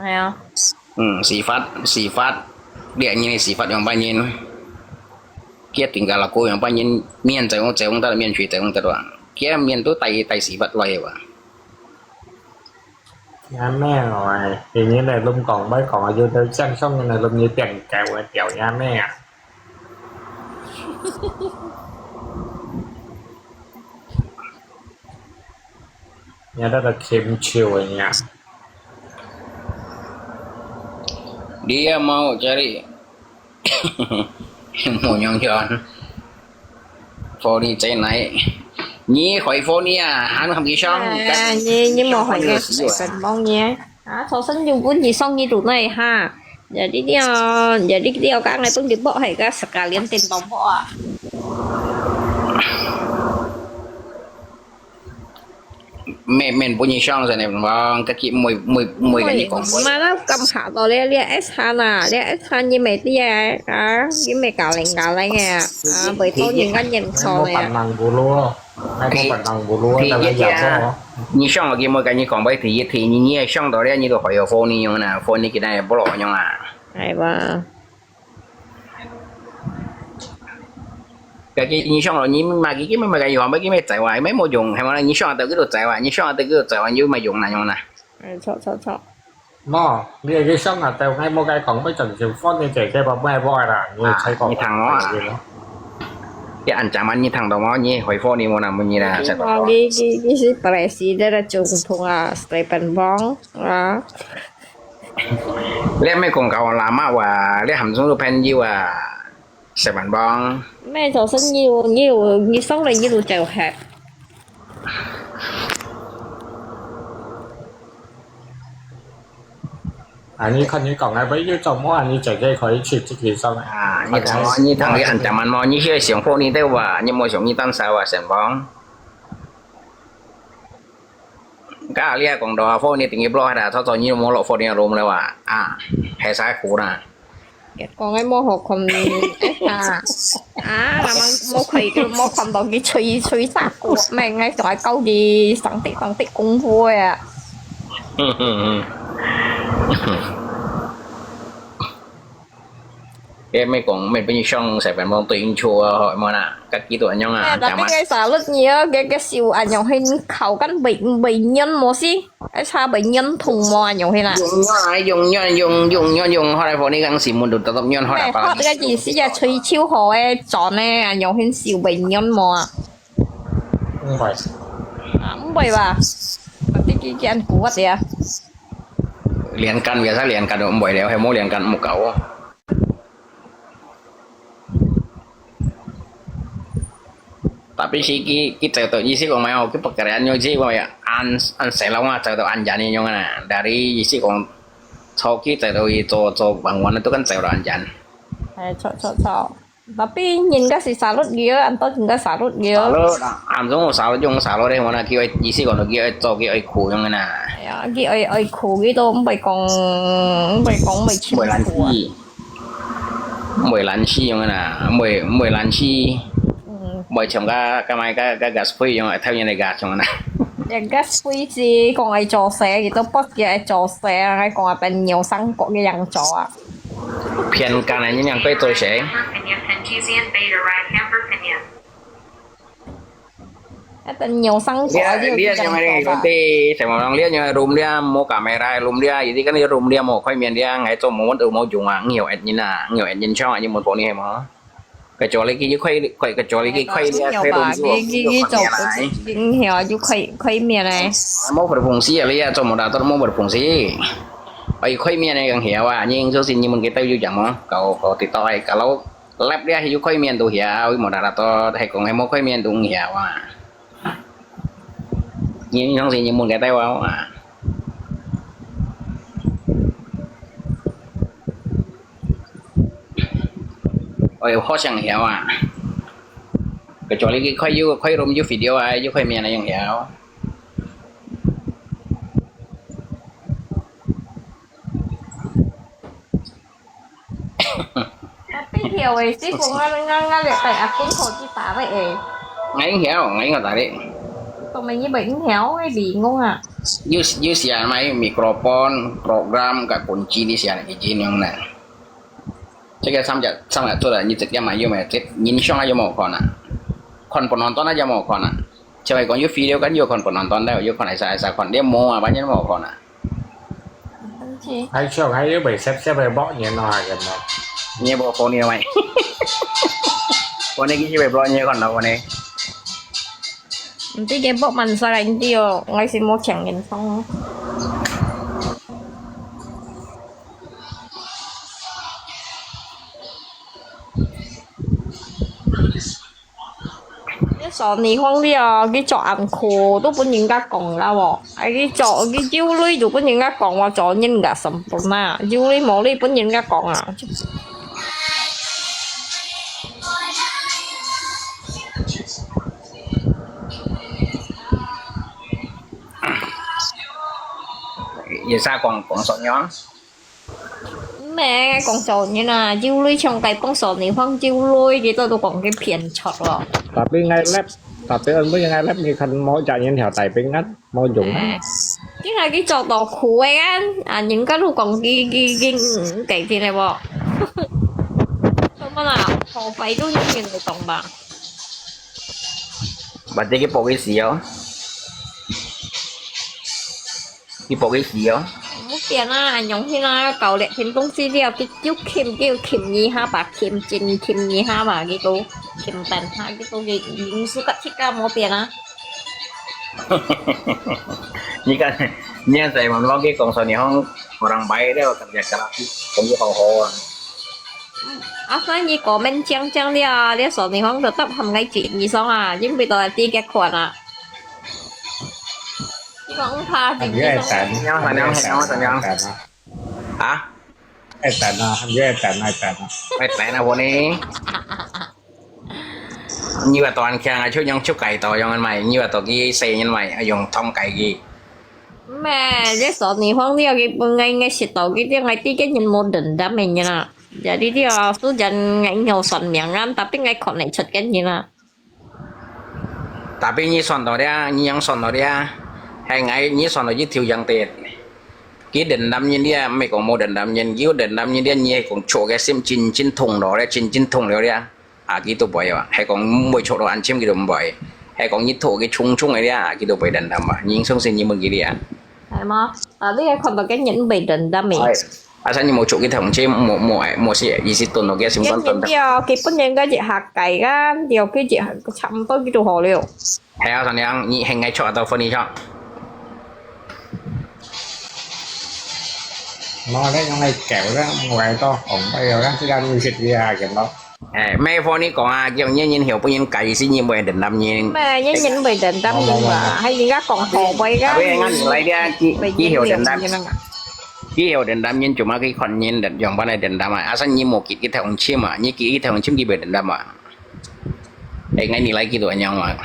係啊。嗯，屎忽屎忽，你人个屎忽樣般人，佢定个老公樣般人，面整整得面水整得哇，佢面都帶帶屎忽來哇。 Aneh rồi, thì như này lùm còn mới còn ở dưới đây chăm sóc như này lùm như tiền kẹo là kẹo aneh à. Nhà đó là Kim Chiu rồi nha. Dia mau cari Monyongyon. Phone ni cai nai. Ni hoi phone ni ah, han ham ki song. Ah, ni ni mo hoi ka sai san bong ni. Ah, so san yu bun ni song ni tu nai ha. Jadi dia, jadi dia ka ngai pun di bok hai ka sekalian tin tong bok ah. 面面本人上身个，我家己每每每个人讲过。嘛，那咁下到咧，你个 S 下啦，你个 S 下你咪知啊，啊，你咪搞零搞零个，啊，袂到人家认错个。Pandang bulu, pandang bulu, 第一个，你上个节目跟你讲过，第一，第二，你上到咧，你都还有好你用啦，好你今天也不老用啊。哎吧。 Kaki你想咯，你買幾幾買買个藥，買幾買仔哇，買無用，係嘛？你想到幾多仔哇，你想到幾多仔哇，你又買用哪用啦？哎，錯錯錯。喏，你个想啊，到𠊎無該講，買正常phone你姐姐把買買啦，你才講。你聽我啊，你安怎嘛？你聽到無？你回覆你無啦，問你啦，你你你你是本來是在那中途啊，隨便忙啊。你還沒講搞我啦嘛哇，你還中途朋友啊？ 十萬磅。咩做生意喎？你有你上來你都走忒。啊，你看你講个，不就做麼啊？你姐姐可以去自己上啊。啊，你同我，你同你安怎麼？你去想破你對吧？你莫想你當少啊，十萬磅。 Ka lia kong do phone ni tinggi bloh da, cho cho ni mo lo phone ni rum le wa. Ah, he sa khu na. Kẹt kong ai mo ho khom eh ta. Ah, lamang mo khoi ke mo khom dong ki chui chui ta ku. Mẹ ngai tong kau ki sang ti sang ti kung fu ya. Ke mẹ kong mẹ bên sông sẽ phải mong tuyến chùa hỏi mà nè, các kỹ thuật nhau à, Nè, tapi zaman. Cái xà lít nhiều, cái cái siêu anh nhau hình khẩu căn bệnh bệnh nhân mùa si, cái xa bệnh nhân thùng mùa anh nhau hình à. Dùng nhau ai, dùng nhau, dùng dùng nhau dùng hỏi lại phone đi gắng xì muốn được tập tập nhau hỏi Nè, lại thoát cái gì xí ya chui chiêu hồ e chọn nè, anh nhau hình siêu bệnh nhân mùa. Không phải. À, không phải ba. Tapi cái cái anh cú vậy à. Liên căn việc sao liên căn không phải đều hay mối liên căn một cậu. Tapi si ki ki tahu tahu isi kong mai ki pekerjaan nyo isi kong mai an an selama tahu tahu an jani nyo na dari isi kong so ki tahu tahu i to to bangunan itu kan tahu tahu an jan. Ai, cok cok cok. Tapi nhìn cái gì xả lút gì á, anh Tết nhìn cái xả lút gì á. Xả lút, à, anh Dũng xả lút, Dũng xả lút đấy, mà nó kêu ai, ý思講到叫ai做，叫ai苦樣啊。Ai, cái ai ai苦cái đó không phải còn không phải còn không phải chịu Mười lăm苦à. Chi. Mười lăm chi樣à, mười, mười lăm chi. Ừ. Mười chồng cái, cái máy, cái, cái gas free樣à, theo như này gas樣à. Cái gas free gì, còn ai cho xe, cái đó bắt cái ai cho xe, ai còn ai bên nhiều xăng có cái yang cho à. 騙幹的，你兩個做誰？Hamper opinion and G Z and beta right hamper opinion. Cái tên nhiều xăng có Lia, gì lia cái yang cho à. Lia yang rum lia, mua camera rum lia, jadi kan lia rum lia mua khói miên lia, ngai cho mua món đồ mua dùng à, nhiều ẹt nhìn à, nhiều ẹt nhìn cho, à, nhưng muốn phone này mà. Cái chỗ lấy cái khói, cái, cái chỗ lấy cái khói lia, nhiều thấy rum bà, cái, cái, cái chỗ cái, cái, cái nhiều cái khói, khói miên này. Mua bật phùng xí à, lia cho mua đa tao mua bật phùng xí. Ai khói miên này càng hiểu à, nhưng số xin như mình cái tao dư chẳng mà, cậu, cậu thì tao ai cả lâu. Lep lia hiu khói miên tu hiau, mò đa đa to, hay kong hay mò khói miên tu hiau à. Nhìn không gì nhìn muốn cái tay vào à. Ôi, khó sang hiau à. Cái chỗ này cái khói yu, khói rum yu video à, yu khói miên này yang hiau. 有诶，師傅，我我我來帶阿公去去打个诶。𠊎曉，𠊎曉打个。做咩你毋曉个理我啊？有有時啊，買microphone、program、个本機呢，時啊，已經用了。這個三隻三隻做了，你直接買有沒有？這影像啊有無看啊？看本安端啊有無看啊？就係講有video kan有看本安端，但有看係啥係啥看，你無啊，完全無看啊。 Hai chok hai yuk bai sep sep bai bok nyen no ha ken no. Nyi bo phone ni mai. Phone ni kisi bai bok nyi kon no phone ni. 毋知佢博問晒來，毋知哦，𠊎是無請人送哦。你說你放了，佢做暗苦都分人家講啦哦。哎，佢做佢有鐳就分人家講，我做人家上班啊，有鐳無鐳分人家講啊。也是講講說呢？ 毋係，講做人啊，有鐳像該講說你放有鐳，佢都都講佢騙出咯。Tapi ngai lab, tapi ơn bơ ngai lab你看無隻人條大兵啊，無用啊。哎，今下佢做到苦个啊，啊，人家都講佢佢佢嗯，改天了無？做麼啦？破壞都人人都懂吧？Berarti佢博佢死哦。 你博佢死哦。無變啊，用迄個搞了，天公司了，佢就欠，就欠一下吧，欠錢，欠一下吧，佢都欠等下，佢都佢，你毋使甲自家無變啊。你看，你看在網絡佢講說你好，orang baik了，感覺感覺，感覺好好啊。啊，所以你comment講講了，你說你好，就答喊个錢，你爽啊，因為都係自己款啊。 你講毋怕，你講。Anh Duy ai tán, anh Duy ai tán, ai tán. Hả? Ai tán à, anh Duy ai tán, ai tán à. Ai tán à, vô ni. Như là toàn khen là chút nhông chút cày to, nhông anh mày, như là tổ cái xe nhân mày, à, dùng thông cày gì. Mẹ, cái số này hoang đi, cái bưng ngay ngay xịt tổ cái tiếng ngay tí cái nhân một đỉnh đám mình như nào. Jadi dia, su jan ngay nhau soạn miệng ăn, tapi ngay khỏi này chật cái như nào. Tapi你算到了，你樣算到了，係𠊎你算到一條樣个。佢dendam人了，毋係講無dendam人，佢有dendam人了，你係講著个心真真痛了咧，真真痛了咧，啊，佢都毋會啊，係講毋會著到恁深，佢都毋會。係講你痛个重重个咧，啊，佢都毋會dendam啊，你相信你問佢咧。係無？啊，你係看到个人毋會dendam个。係。 Asal你無著佢條線，無無無事，意思斷落佢心肝斷斷。佢本人个一下改啊，了佢一下差毋多佢就好了。係啊，善良，你現在著到分你著。無咧，用來搞啦，無愛到紅，哎喲，咱自家music佢啊，見到。 哎，莫和你講啊，叫人人曉分人改，是人會dendam人。Mẹ, nhân nhân bị dendam nhân mà, hay人家講好vậy cái. Tapi ngan lain dia, ki ki hiểu dendam. Ki hiểu dendam nhân cuma ki kon nhân dan yang mana dendam ah. Asal ni mau kit kita ong chim ah, ni kit kita ong chim ki bị dendam ah. Eh, ngai ni lai ki tu anyang ah.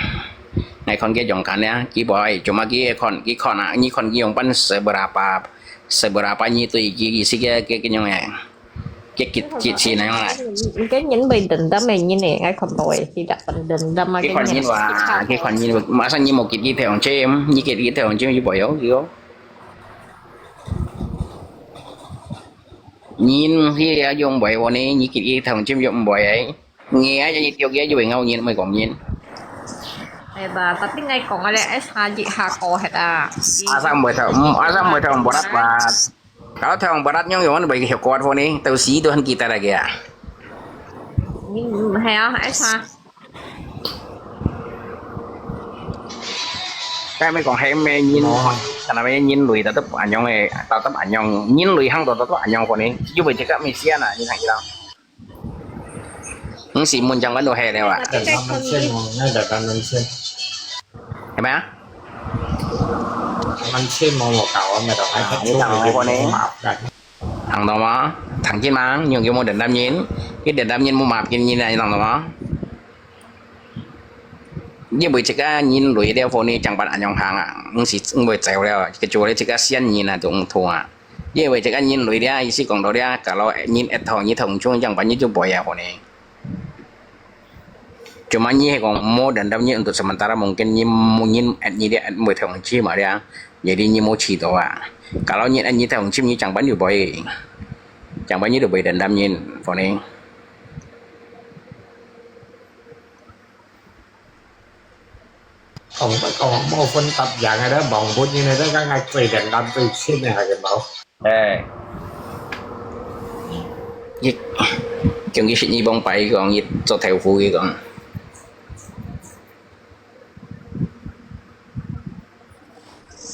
Ngai kon ki jong kan ya, ki boy, cuma ki kon, ki kon ah, ni kon ki yang pan seberapa, seberapa ni tu ki, ki si ki, ki, ki nyong eh. Cái kịch kịch gì này không ạ? Cái những bị dendam này như này, ngay không nói thì đã bị dendam mà cái khoản nhìn và cái khoản nhìn mà sao nhìn một kịch đi theo chém, như kịch đi theo chém như vậy không? Nhìn thì dùng vậy,วันนี้ như kịch đi theo chém dùng vậy ấy. Nghe cho như tiêu kia như vậy ngâu nhìn mới còn nhìn. Ê bà, tapi ngay còn ở đây S H G H có hết à. Asal mới theo, asal mới theo một đáp và Kalau theo orang barat nyong yong bai hiu kuat fo ni, tau si tu han kita lagi ah. Hay ah, hay sa. Cái mấy con hay mấy nhìn, cái nào mấy nhìn lui tatap anyong eh, tatap anyong, nhìn lui hang tatap anyong fo ni. Yu bai cakap Malaysia na, nhìn hang hilang. Hang si mun jang kan tu hay lewat. Tại sao mình xem mà ngay cả mình xem. Hay ba? Mình xem mà một cậu mà đâu hay À, thích như số thằng người này con đi này. Mập đây. Thằng đó mà, thằng chiến mang, nhưng kiểu một đỉnh đam nhìn, cái đỉnh đam nhìn một mập nhìn nhìn này thằng đó mà. Như buổi chiếc á, nhìn lưới đeo phone này chẳng bạn ăn nhong hàng à, không xí không buổi chiều đeo, cái chỗ đấy chiếc á xiên nhìn là cũng thua à. Như buổi chiếc á nhìn lưới đeo, ý xí còn đó đeo, cả lo nhìn ít thôi, nhìn thông chung chẳng bạn nhìn chung buổi à phone này. Cuma你係講無dendam你untuk sementara mungkin你無人at你dia at無同情嘛dia. Jadi你無試到啊。Kalau你at你同情你正班就會，正班你就會dendam你，可能。講講無分答應个咧，望本人个咧，剛剛最dendam最深个係無？ 哎，佢，佢講佢識你幫擺講，佢做豆腐佢講。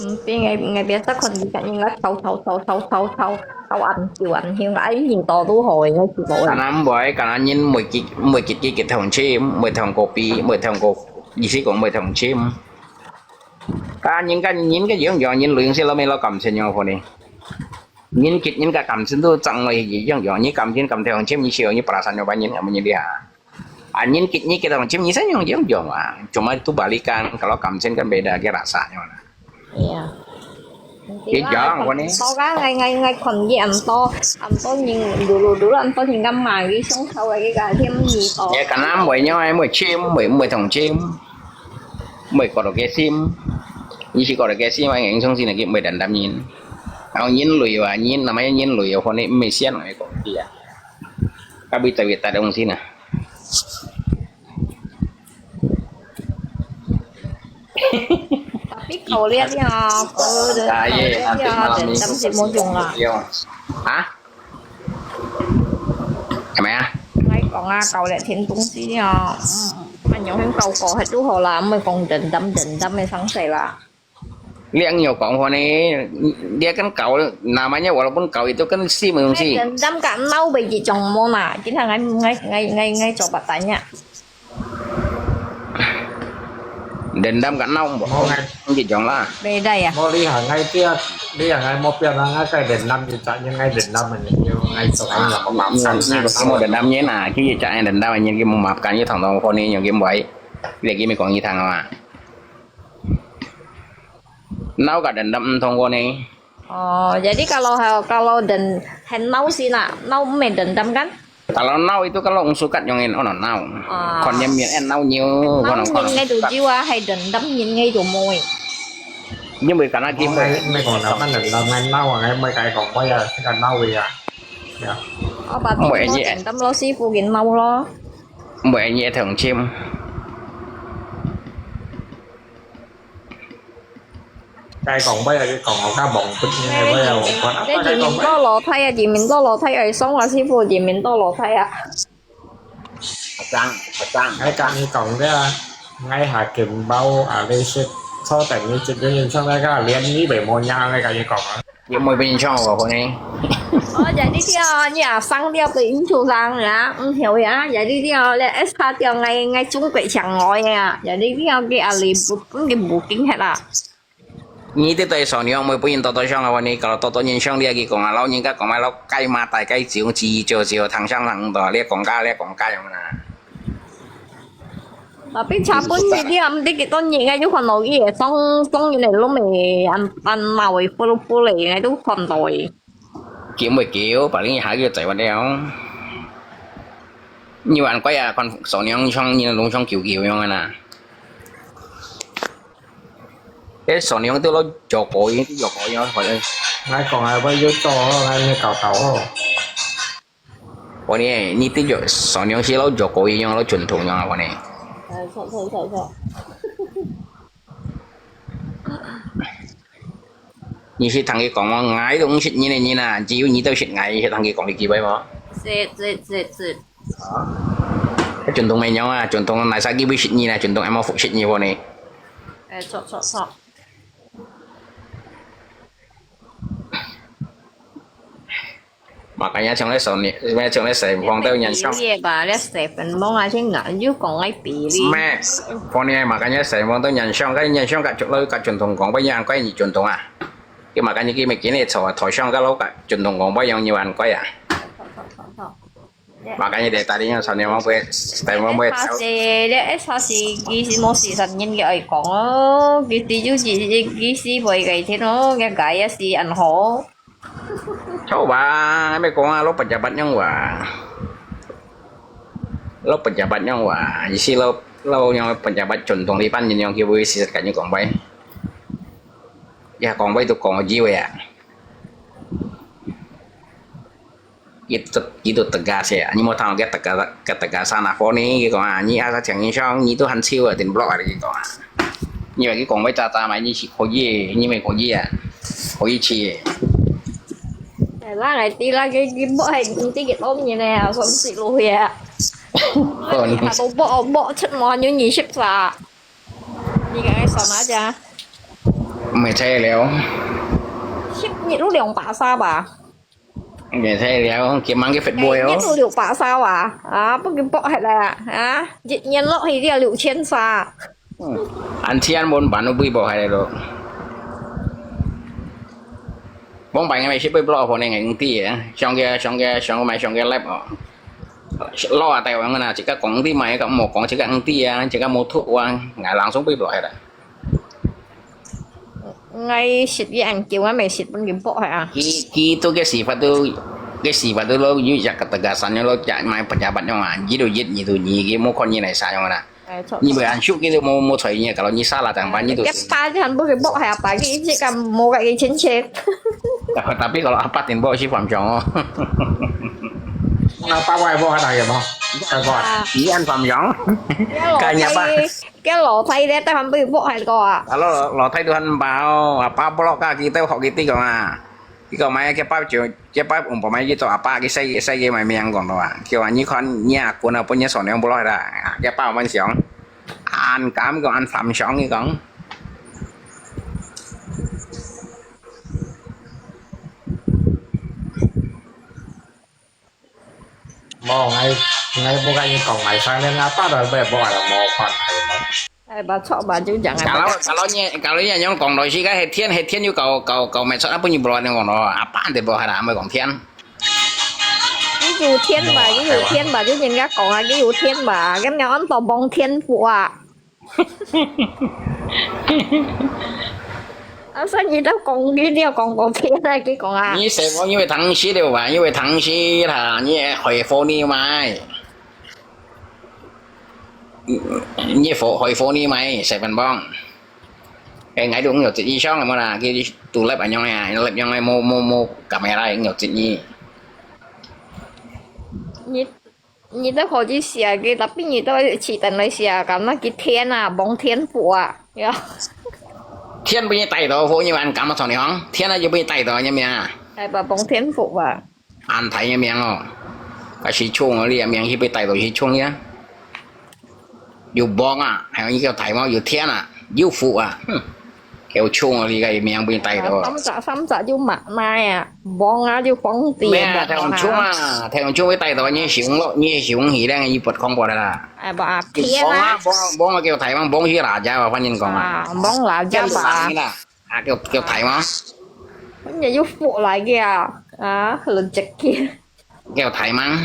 嗯，邊个邊个邊个看佢个應該吵吵吵吵吵吵吵恁久恁久，哎，人多都好个，應該是無个。Kanan buai, kanan nyin mui kit mui kit kit kit thong chim, mui thong kopi, mui thong ko, isi kong mui thong chim. Ka nyin ka nyin ka yung yung nyin lu yung si lo me lo kam chen yung ko ni. Nyin kit nyin ka kam chen tu chang lo hi yung yung nyin kam chen kam thong chim ni si yung ni perasaan yung ba nyin amun nyin dia. A nyin kit nyin kit thong chim ni sa yung yung yung a. Cuma tu balikan kalau kam chen kan beda ke rasanya. Iya. Ijang ko ni. 多噶，𠊎𠊎𠊎看佢恁多恁多人，dulu dulu恁多人敢買佢上頭个佢个添耳朵。 Ya kanam mui nyo ai mui chim mui mui thong chim. Mui ko ke sim. Isi ko ke sim ai ngeng song sin ki mui dendam nyin. Au nyin lui wa nyin namanya nyin lui ko ni mui sian ai ko dia. Ka bi tawi ta dong sin a. Tapi kau lihat ya, kau lihat ya, dendam si mojong lah. Ha? Apa ya? 𠊎講啊，搞了添東西啊，嗯，還有很搞搞，還都好啦，毋會講dendam dendam个上勢啦。 Liang yo kong ko ni, dia kan kau namanya walaupun kau itu kan si mung si. Dendam ka nau bagi jong mo na, kita ngai ngai ngai ngai ngai coba tanya. Dendam kat nau bo. Ngi jong la. Beda ya. Mo li ha ngai tia, li ha ngai mo pia na ngai kai dendam ni ta ni ngai dendam ni yo ngai to ngai la mo ma Ni ni ko mo dendam ni na, ki cha dendam ni ki mo map kan ni thong thong ko ni yo ki mo ai. Dia ki mi kong ni thang ma. Nau ka dendam thong ko ni. Oh, jadi kalau kalau den hen nau si na, nau me dendam kan? Kalau nau itu kalau ung sukat yong en ono nau. Kon yam mian en nau nyu Nau kono kono. Ngai tu jiwa hai dendam ngai tu moi. Ni mui kana ki mui. Ngai mai kong na man dendam ngai nau ngai mai kai kong ko ya si ka nau ya. Ya. Oh, ba ti mo dendam lo si fu gin nau lo. Mui ni thong chim. Kai kong ba ya ki kong ka bong put ni ba ya bong put. Te jimin to lo thai ya, jimin to lo thai ai song la si fu jimin to lo thai ya. Chang, chang. Ngai ka ni kong dia. Ngai ha kim bao a le sit. Cho ta ni sit ni chang ngai ka lian ni be mo nya ngai ka ni kong. Yo mui bin chong ko ko ni. Oh, jadi dia ni a sang dia pe in chu sang ya, mm hiu ya. Jadi dia le es ka dia ngai ngai chung pe chang ngoi ya. Jadi dia ke a li bu ke bu king het la. Ni te tai so ni ong mui bin to to chong ko ni kalau to to nyin chong dia ki kong a lao nyin ka kong ma lao kai ma tai kai chiu chi chiu chiu thang chang thang to le kong ka le kong ka yong na. Tapi cha pun ni dia mesti kita ni ngai ju kon lo ye song song ni lo me an an ma wei fu lo fu le ngai tu kon lo ye. Ki mui ki yo pa ling ha yo tai wa liao. Ni wan kwa ya kon so ni ong chong ni long chong kiu kiu yong na. Te so ni ong tu lo jo ko yi jo ko yi ko. Ngai kong ai ba yo to ngai ni kau kau. 我呢，你对着上两些老脚高一样，老传统样啊，我呢。哎，错错错错。你是听佢讲话，我都唔识你呢，你呢，只有你都识我，你是听佢讲个机会吗？是是是是。啊？传统咩样啊？传统哪啥机会识你呢？传统还冇识你我呢？哎，错错错。 Makanya trong le soni, me trong le sai phong tau nyan trong. Iya ba, le seven mong aja nggak, you kong ai pili. Me, phong ni makanya sai phong tau nyan trong, kai nyan trong ka chuk lo ka chun tong kong ba yang kai ni chun tong a. Ki makanya ki me kini cho thoi trong ka lo ka chun tong kong ba yang ni wan kai a. Makanya dari tadi yang soni mong bue, sai mong bue. Kasi, le kasi, kisi mo si san nyen ki ai kong o, kisi ju si, kisi boi kai thin o, kaya si an ho. Cho ba, me kong a lo pejabat nyong wa. Lo pejabat nyong wa, isi lo lo nyong pejabat contoh liban nyong ki wei si kan nyong kong bai. Ya kong bai tu kong ji wei ya. Itu itu tegas ya. Ni mau tahu ke tegas ke tegasan apa ni ki kong ah. Ni asa chang ni shong ni tu han chiu ya tin blok ada ki kong ah. Ni bagi kong bai tata mai ni si kau ji, ni mai kau ji ya. Kau ji chi. 係啦，你知啦，佢佢屋係唔知幾多年咧，上市落去啊。哦，你下到屋屋出門要二十三，你个算下咋？Mày thấy liao. 十日都兩百三吧？Mày thấy liao, kiếm ăn cái phết bôi 每日 哦. 都六百三啊？啊，不给包下来啊？啊，一年落去就六千三。Ăn thiên bốn bản nó bui bao hai lô. Bóng bài ngày mày ship bơi block phone này ngày công ty á, xong kia, xong kia, xong mày xong kia lep ó. Lo à tài khoản ngân hàng chỉ có công ty mày có một con chỉ có công ty á, chỉ có một thuốc uống, ngài làng sống bơi block hay là. 𠊎食个恁久，𠊎毋係食分佢剝係啊。佢佢都个時法都个時法都攞有一個大家散樣攞隻買八隻八樣啊，一到一，二到二，佢無看你來啥樣啦。哎，錯。你毋係很熟，佢都無無睬你，kalau你salah tang ban你都。一百隻還不佢剝係啊，百幾隻咁無个一千千。Tapi kalau apa tin bok si pam chong oh. Apa wai bok ada ya bok? Apa? Ian pam chong. Kanya apa? 佢老弟咧，得閒不如屋係個啊。Alo, lo thai Tuhan bao, apa blok ka kita hok kita kong ah. Iko mai ke pau jo, ke pau um pau mai kita apa ke sai sai ke mai miang kong lo ah. Kêu anh kon nya kun apa nya son yang blok da. Ke pau man siang. An kam kong an sam siang ni kong. Mò, ngai, ngai bô gai kong ngai sang nên apa dah bê bô gai mò kwan ngai mò. Ai, bà chọn bà chú chẳng ai. Kalau, kalau ni, kalau ni yang kong doi si gai, hetian, hetian yu kau, kau, kau mai chọn apa ni bro ni kong doi, apa ande bro hara mai kong thian. Cái dù thiên bà, cái dù thiên bà, chú nhìn các con à, cái dù thiên bà, cái nhau ăn tò bông thiên phụ à. Asa你都講呢啲又講到天啊，佢講啊。你成日因為糖水了吧？因為糖水啦，你海貨你買，你貨海貨你買，十分幫。誒，𠊎都五六折以上咁啦，佢都粒樣啊，粒樣啊，冇冇冇咁樣啦，五六折呢。你 你都可以寫个，tapi你都去等來寫，咁那个天啊，望天福啊，呀。天分你帶到，福你還敢啊，同你講，天啊就分你帶到，你明啊？哎，把望天福啊。安泰你明哦，該是衝啊，你也明去被帶到去衝呀。有望啊，還有一个大望，有天啊，有福啊，哼。 叫衝啊！你个名分帶到。三隻三隻就買買啊，望啊就放啲。咩啊？太陽衝啊！太陽衝會帶到你想咯，你想起來，你不空過啦。哎，不啊，天啊！望啊，望望啊，叫台灣望去哪家啊？反正講啊。啊，望哪家吧。啦，啊，叫叫台灣。你又福來个啊？啊，很直接。叫台灣。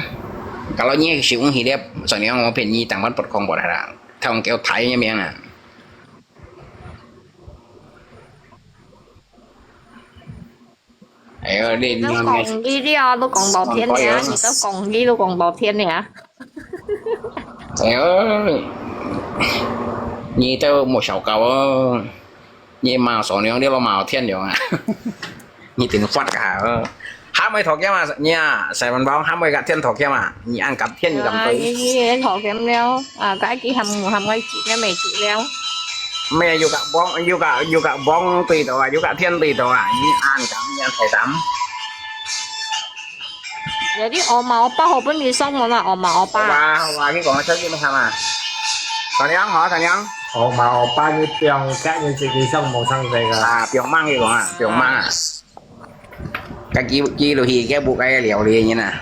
Kalau你想起來，算了，我骗你，台灣不空過啦。台灣叫台个名啊。 哎呦，你都講呢啲啊，都講到天了，你都講呢，都講到天了。哎呦，你都無想到哦，你罵手娘，你都罵天了啊！你真發達哦！還會討厭啊？你啊，細文包還會甲天討厭啊？你按甲天你敢對？你討厭了啊？該佢喊喊我接，也沒接了。 咩？又甲王又甲又甲王對到啊，又甲天對到啊，你恁敢，你恁大膽。有啲我嘛，我爸好分你送我啦，我嘛，我爸。好吧，好吧，你講个出去咩嘛？大娘好，大娘。我嘛，我爸你放假你自己送冇上这个。啊，放猛你讲啊，放猛啊。甲记记落去，甲不该料理人啊。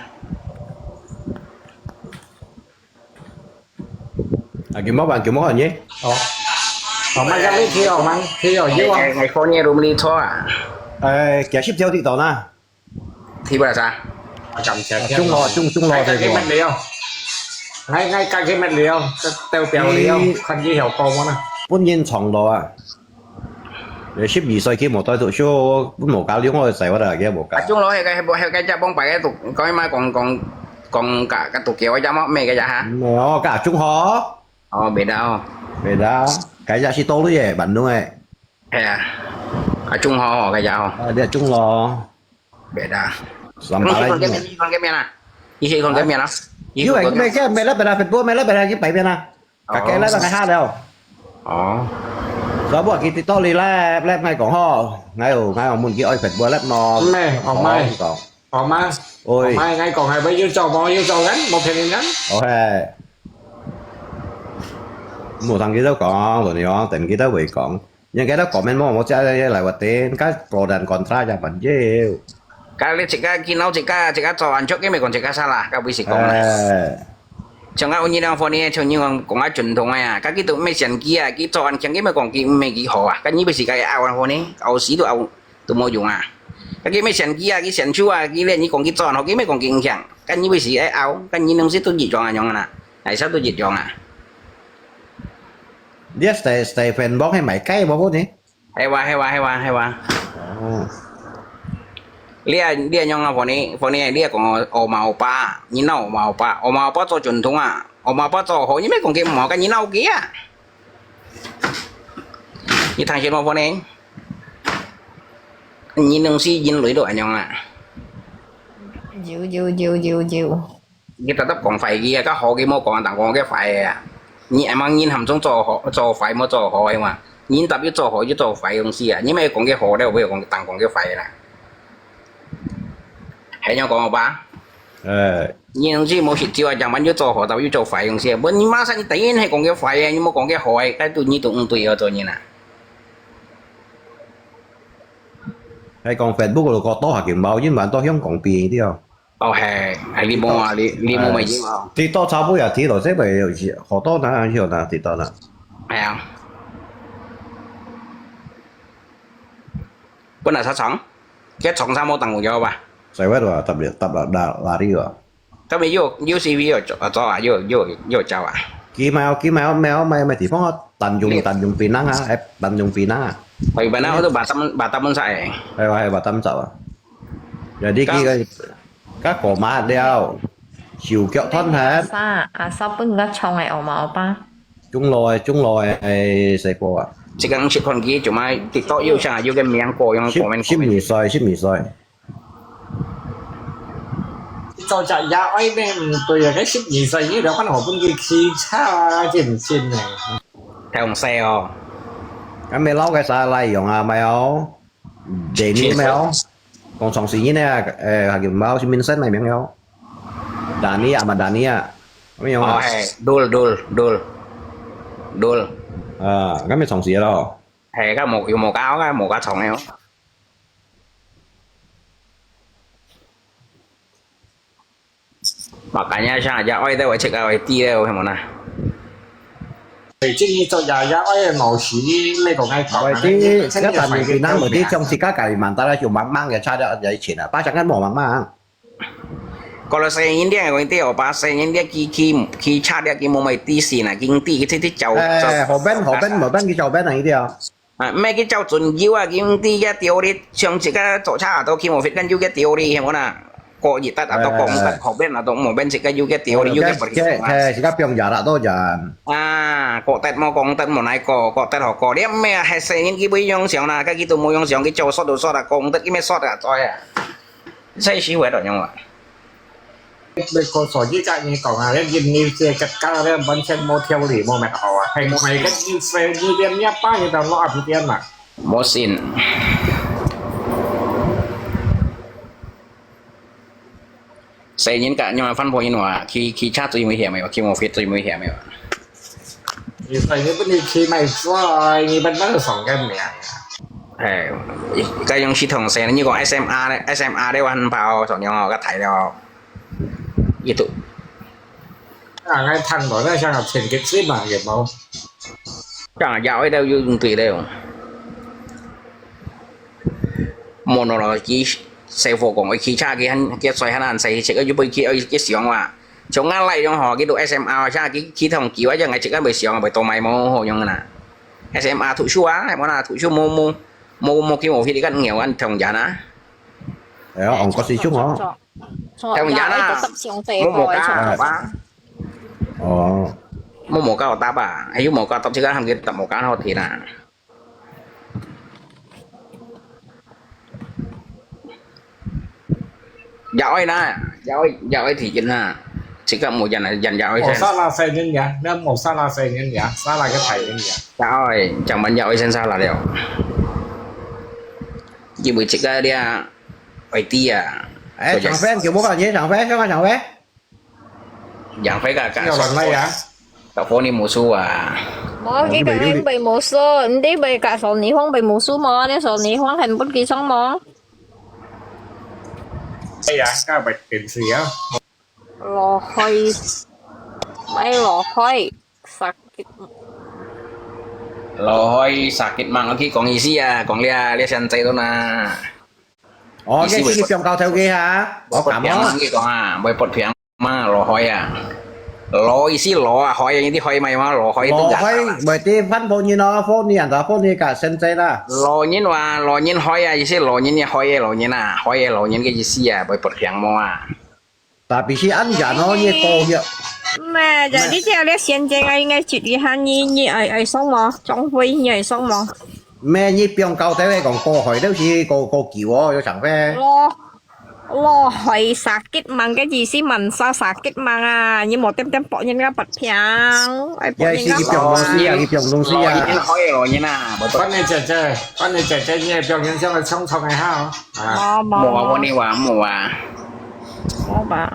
啊，佢莫辦，佢莫辦耶。哦。哦，慢慢去哦，慢去哦，有哦。哎，哎，哎，可以，room里坐啊。哎，幾十條地道呢？去不了啥？啊，感謝。中路，中，中路，哎，這个。該个乜料？哎，哎，該个乜料？這，這表料，你看這條高嗎呢？本人長路啊。 你十二歲佢無帶讀書，本無家了，我个仔我都係無家。啊，中路迄个，迄个，迄个隻幫擺个讀，講起碼講講，講个个都叫个麼，咩个呀哈？哦，个中學。哦，別个哦。別个，該隻係到底个，萬能个。係啊，啊中學哦，該隻哦。啊，你中學。別个。上班啦。你去看个面啊？你去看个面啊？因為咩个，咩啦，別啦，Facebook，咩啦，別啦，去擺面啊。 哦。該个啦，該下了。哦。所以我佢跌到你咧，咧，𠊎講吼，𠊎有，𠊎有問佢愛Facebook咧無？咩？哦，毋係。講。哦，毋係。喂。哦，毋係，𠊎講係有做無？有做緊，無騙人緊。OK。無聽佢兜講，同你講，等佢兜會講。人家兜comment無，無只來話定，該個人kontra就還要。該你自家見到自家，自家做安卓，佢咪講自家salah，該會係講啦。哎。 像啊，有人講Foni，像人講講啊傳統个啊，家己都毋係選舉啊，佢做安強，佢乜講佢毋係幾好啊，家己乜係个拗啊Foni，拗死都拗都無用啊。家己乜選舉啊，佢選出啊，佢連你講佢做安好，佢乜講佢影響，家己乜係愛拗，家己東西都一樣啊樣啊，哪啥都一樣啊。你啊，Ste-，Stephen Wong係賣雞無呢？ 係哇，係哇，係哇，係哇。哦。你啊，你啊，樣啊，Foni，Foni，你啊講我oma opa，你鬧oma opa，oma opa做傳統啊，oma opa做好，你乜講佢毋好，該你鬧佢啊？你聽清楚無，Foni？你能是人類都恁樣啊？有有有有有。 你特特講壞个啊，較好个莫講，單講个壞个啊。你愛問人喊中做好，做壞莫做好个嘛？人特別做好就做壞東西啊，你莫講个好了，毋好講單講个壞啦。係恁樣講好吧？哎。你東西無食酒啊，講完就做好，到又做壞東西啊。毋，你馬上你第一係講个壞个，你莫講个好个，該對你都毋對哦，做人啊。係講Facebook个過多下見無，因為到香港變掉。 哦，係，係你無啊，你，你無買煙啊？TikTok差不多也TikTok，這個有好多人有呢，TikTok呢。係啊。本來佢長，佢長差無當有吧？在外頭啊，搭搭搭拉拉力啊。今日又又是又做啊，又又又做啊。佢買哦，佢買哦，買哦，買買地方啊，單用單用檳榔啊，係單用檳榔啊。係，檳榔我都把他們把他們晒。係啊，係把他們走啊。Jadi佢个 該過馬了，手腳斷忒。Asa，Asa分个蟲个oma opa。中老个，中老个，哎，細个啊。這個人食飯佢就買TikTok又像又个名過樣十，過面十二歲，十二歲。做隻爺哀咩毋對啊，該十二歲你了，分何分佢騎車啊，真真个。太紅細哦。該咩老个啥來用啊，買哦。 Jenny咩哦？講長時間呢，誒，還有冇是名聲來名哦？Dania嘛，Dania，咩用啊？哦，係，Dul，Dul，Dul，Dul。啊，該咪長時咯。係，該無，有無加，該無加長个哦。Makanya siya aja，愛得會食啊，會知咧，係無啦？最近你做爺爺哀个鬧事，你講愛講啊，會知，你這單用檳榔，會知，像自家家己mandala就慢慢个差了一錢啊，巴掌个無慢慢。Kalau saya ini dia kau itu apa? Saya ini dia ki ki ki cha dia ki mau mai ti sin ah, ki ti ki ti jauh. 誒，後邊，後邊，後邊佢後邊啊，一定要。 啊，毋係佢照準油啊，佢毋知佢調理，像自家做車都去無fit，跟油佢調理，係無啦？過熱得啊，都講得，後邊啊，都無變自家油佢調理，油佢本身啊。係，自家放假啦，都人。啊，過得無講得無哪個，過得好過，你毋係啊，係細人佢會用上啦，佢都無用上，佢做縮都縮啦，講得佢咩縮啊，在啊。 細時會到樣啊。你過所以甲你講啊，你你這个家咧完全無條理，無咩好啊，係無係个你細你連你爸你都落暗點啊。無信。細人甲樣啊，翻破因為去去車最危險个，去無fit最危險个。 你細你不你去買菜，你不那个上个名啊？哎，該用系統先，你講S M R呢？S M R呢，還包上樣哦，个材料，一度。啊，該談到那像前个水嘛，也冇。這樣也會到有用對了。Monologi，細貨講，佢騎車佢很，佢衰很難，細隻个又不會去，佢想話。 像𠊎倈樣吼，佢讀S M R，像佢，佢同佢話，像𠊎自家會想，會多買無好用啦。S M R讀書啊，係無啦，讀書無，無，無，無去無去，你看你看同人啊。哎呀，戇角死chung哦。Theo nhà na, mua mua cá hả ba? Ồ. Mua mua cá hả ta ba? Ayu mua cá tóc chứ cá hăm cái tóc mua cá hả thì na. Dạ ơi na, dạ ơi, dạ ơi thì chính na. Chỉ có mua dần dần dạ ơi. Màu sen. Sá là sen nhân nhà, nếu màu sá là sen nhân nhà, sá là cái thầy nhân nhà. Dạ ơi, chẳng bắn dạ ơi sen sá là đều. Chỉ buổi chỉ có đi à, ơi tí à. Ê, chẳng phép, kiểu bố bảo nhé, chẳng phép, không có chẳng phép. Yang fai ka ka. Yau lan lai ya. Ka phone ni musuh ah. Mo, ki ka ngai bai musuh, ndi bai ka son ni hong bai musuh mo, ni son ni hong hen pun ki song mo. Ai ya, ka bai tin si ya. Lo hoi. Mai lo hoi. Sakit. Lo hoi sakit mang, ki kong isi ya, kong lia lia sian cai tu na. Ồ, cái cái放狗頭个哈，我感覺。Cái講啊，會發病嘛，老開啊。老意思老啊，開啊，有啲開咪嘛，老開都假啦。老開，會啲番婆人咯，科尼人就科尼个先制啦。老人話，老人開啊，意思老人嘅開嘅老人啊，開嘅老人嘅意思啊，會發病嘛啊。Tapi si An ya no, ni ko ya. Mẹ, jadi theo lẽ sian cai ngai ngai chit đi ha, ni ni ai ai song mo, trong hui ni ai song mo. Mẹ, ni piong cao tới đây còn cô hỏi đâu si cô cô kiểu ó, có chẳng phê. Lo, lo hỏi sakit mang cái gì si man sa sakit mang à, ni một tem tem bỏ nhân ra bật piang, ai bỏ nhân ra. Ai si cái piong đông si à, cái piong đông si à. Lo nhân hỏi lo nhân à, bật bật. Con này trẻ trẻ, con này trẻ trẻ, ni piong nhân xem là trong trong ngày ha. À. Mo, mo, mo. Mo, mo ni wa, mo wa. Mo ba.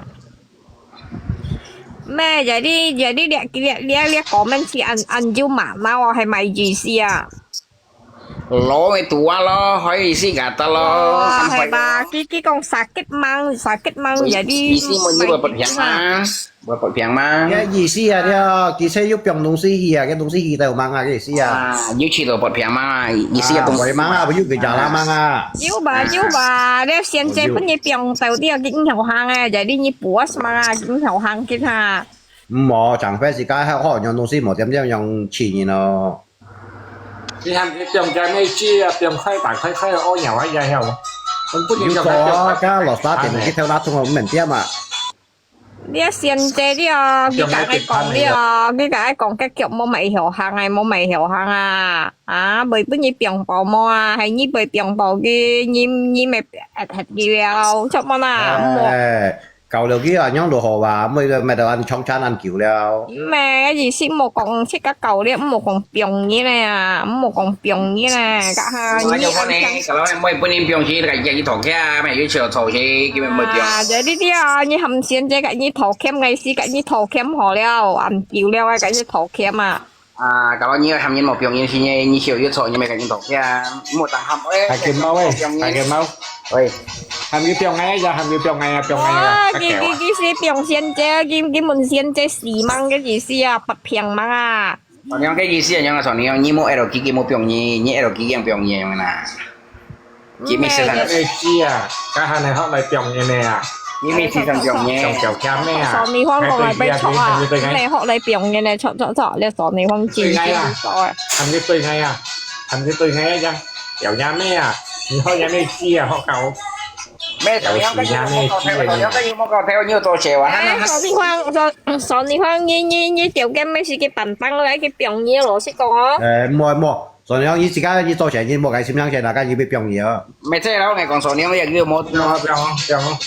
Mẹ, jadi, jadi dia, dia, dia, dia comment si An, An Ju mà, mà hay mày gì si à? Lo mày tua lo, hỏi gì si gà ta lo. Hay ba, ki, ki kong sakit mang, sakit mang, jadi. Gì si mà như vậy bật piang mà. Bật bật piang mà. Cái gì si à, dia, ki sẽ 有放東西去啊，cái東西去到mang啊，cái gì si à. À, 有去到發病嘛，意思啊，會嘛啊，不有个家啦嘛啊。有吧，有吧，你現在分你放到底啊，緊好行哎，在你你 puas 嘛啊，緊好行緊哈。嗯，無，長輩自家好好用東西，無點點用錢咯。你喊佢放假咩知啊？放開大開開哦，有啊，也有。有做啊，加落沙點去偷拿通，毋免點啊。 你啊，先姐你哦，你甲𠊎講你哦，你甲𠊎講，結局無買後行啊，無買後行啊，啊，袂分你放包無啊，係你袂放包佢，你你咪核核佢了，著無啦？哎，搞了佢啊，樣都好啊，買到買到恁長餐恁久了。毋係，意思無講自家搞了，無講放你咧啊，無講放你咧，甲下你。我有問你，搞到買分你放佢，个嘢去討佢啊，咪有笑做佢，根本無放。啊，這你啊，你含先姐甲你 討欠个事，甲你討欠好了，恁久了，甲你討欠啊。啊，kalau你喊人無放人時呢，你少有錯，你咪甲人討欠，莫當喊，喂，還緊mau喂，還緊mau。喂，喊佢放个呀，喊佢放个呀，放个呀，啊，佢佢佢是放先姐，佢佢問先姐死亡个意思啊，發病亡啊。 Sonyong个意思係樣啊，Sonyong，你莫L G，佢莫放你，你L G佢放你樣啦。佢咪係啦。你知啊，該下你學來放人呢啊。你咪時常放你。上條camp咩啊？Sonyong講來被捉啊，你學來放人呢，捉捉捉，你Sonyong真係做啊。喊佢對ngay啊，喊佢對ngay啊，有影咩啊？你學影咩知啊，學狗。咩Sonyong，你莫搞頭，你有做事啊？哎，Sonyong，Sonyong，你你你條件咩事佢板板來，佢放你咯，識講哦。誒，莫莫。 Sonyong，你自家你做生意，莫該心上先，那个你被放你啊。Mẹ chết了，你講Sonyong，你又莫，不要啊，不要啊。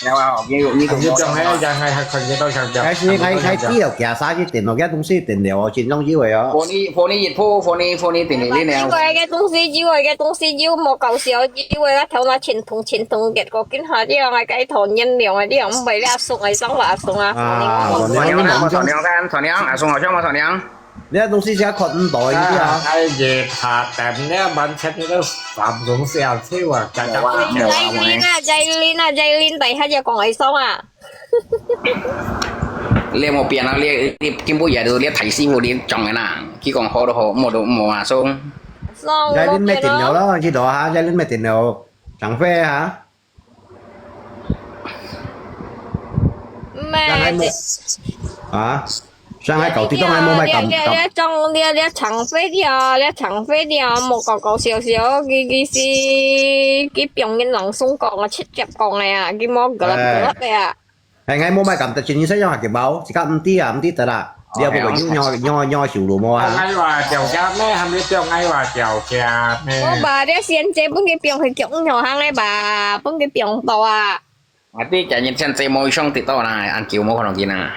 有啊，你有你有你不要啊，還還還看得到，看不到。但是還還只有假啥去點咯，該東西點了哦，真重要个哦。Phone phone一鋪，phone phone點了。你个東西有个東西有，莫搞笑，有个頭那錢筒錢筒，結果今下這樣，該頭年了，這樣，毋會了，送來送啦，送啊。啊，Sonyong，Sonyong，Sonyong，阿松好笑嗎，Sonyong？ 你个東西先看毋到，你知啊？哎，也怕等了，完全那个三種小菜啊，假假。Jailin啊，Jailin啊，Jailin，等一下就講會爽啊。你莫變啊，你你今晡日都你大師傅你裝个啦，佢講好都好，無都無啊，送。Jailin咩電腦咯，知道哈？Jailin咩電腦？長輩哈？ 咩？啊？上海搞地動還無賣感感。你你你長輩了，你長輩了，莫搞搞笑笑，佢佢是佢放人朗誦講啊，直接講个啊，佢莫格格个啊。係，𠊎無買咁得錢，你使用下幾包？自家毋知啊，毋知得啦。你又不過有，有，有，有收入無啊？𠊎話掉價咩？還沒掉，𠊎話掉價咩？無吧，你先借分佢放去腳，毋好行个吧，分佢放到啊。 Ati kaya nyen sen se mo isong tito na an kiu mo kono kina.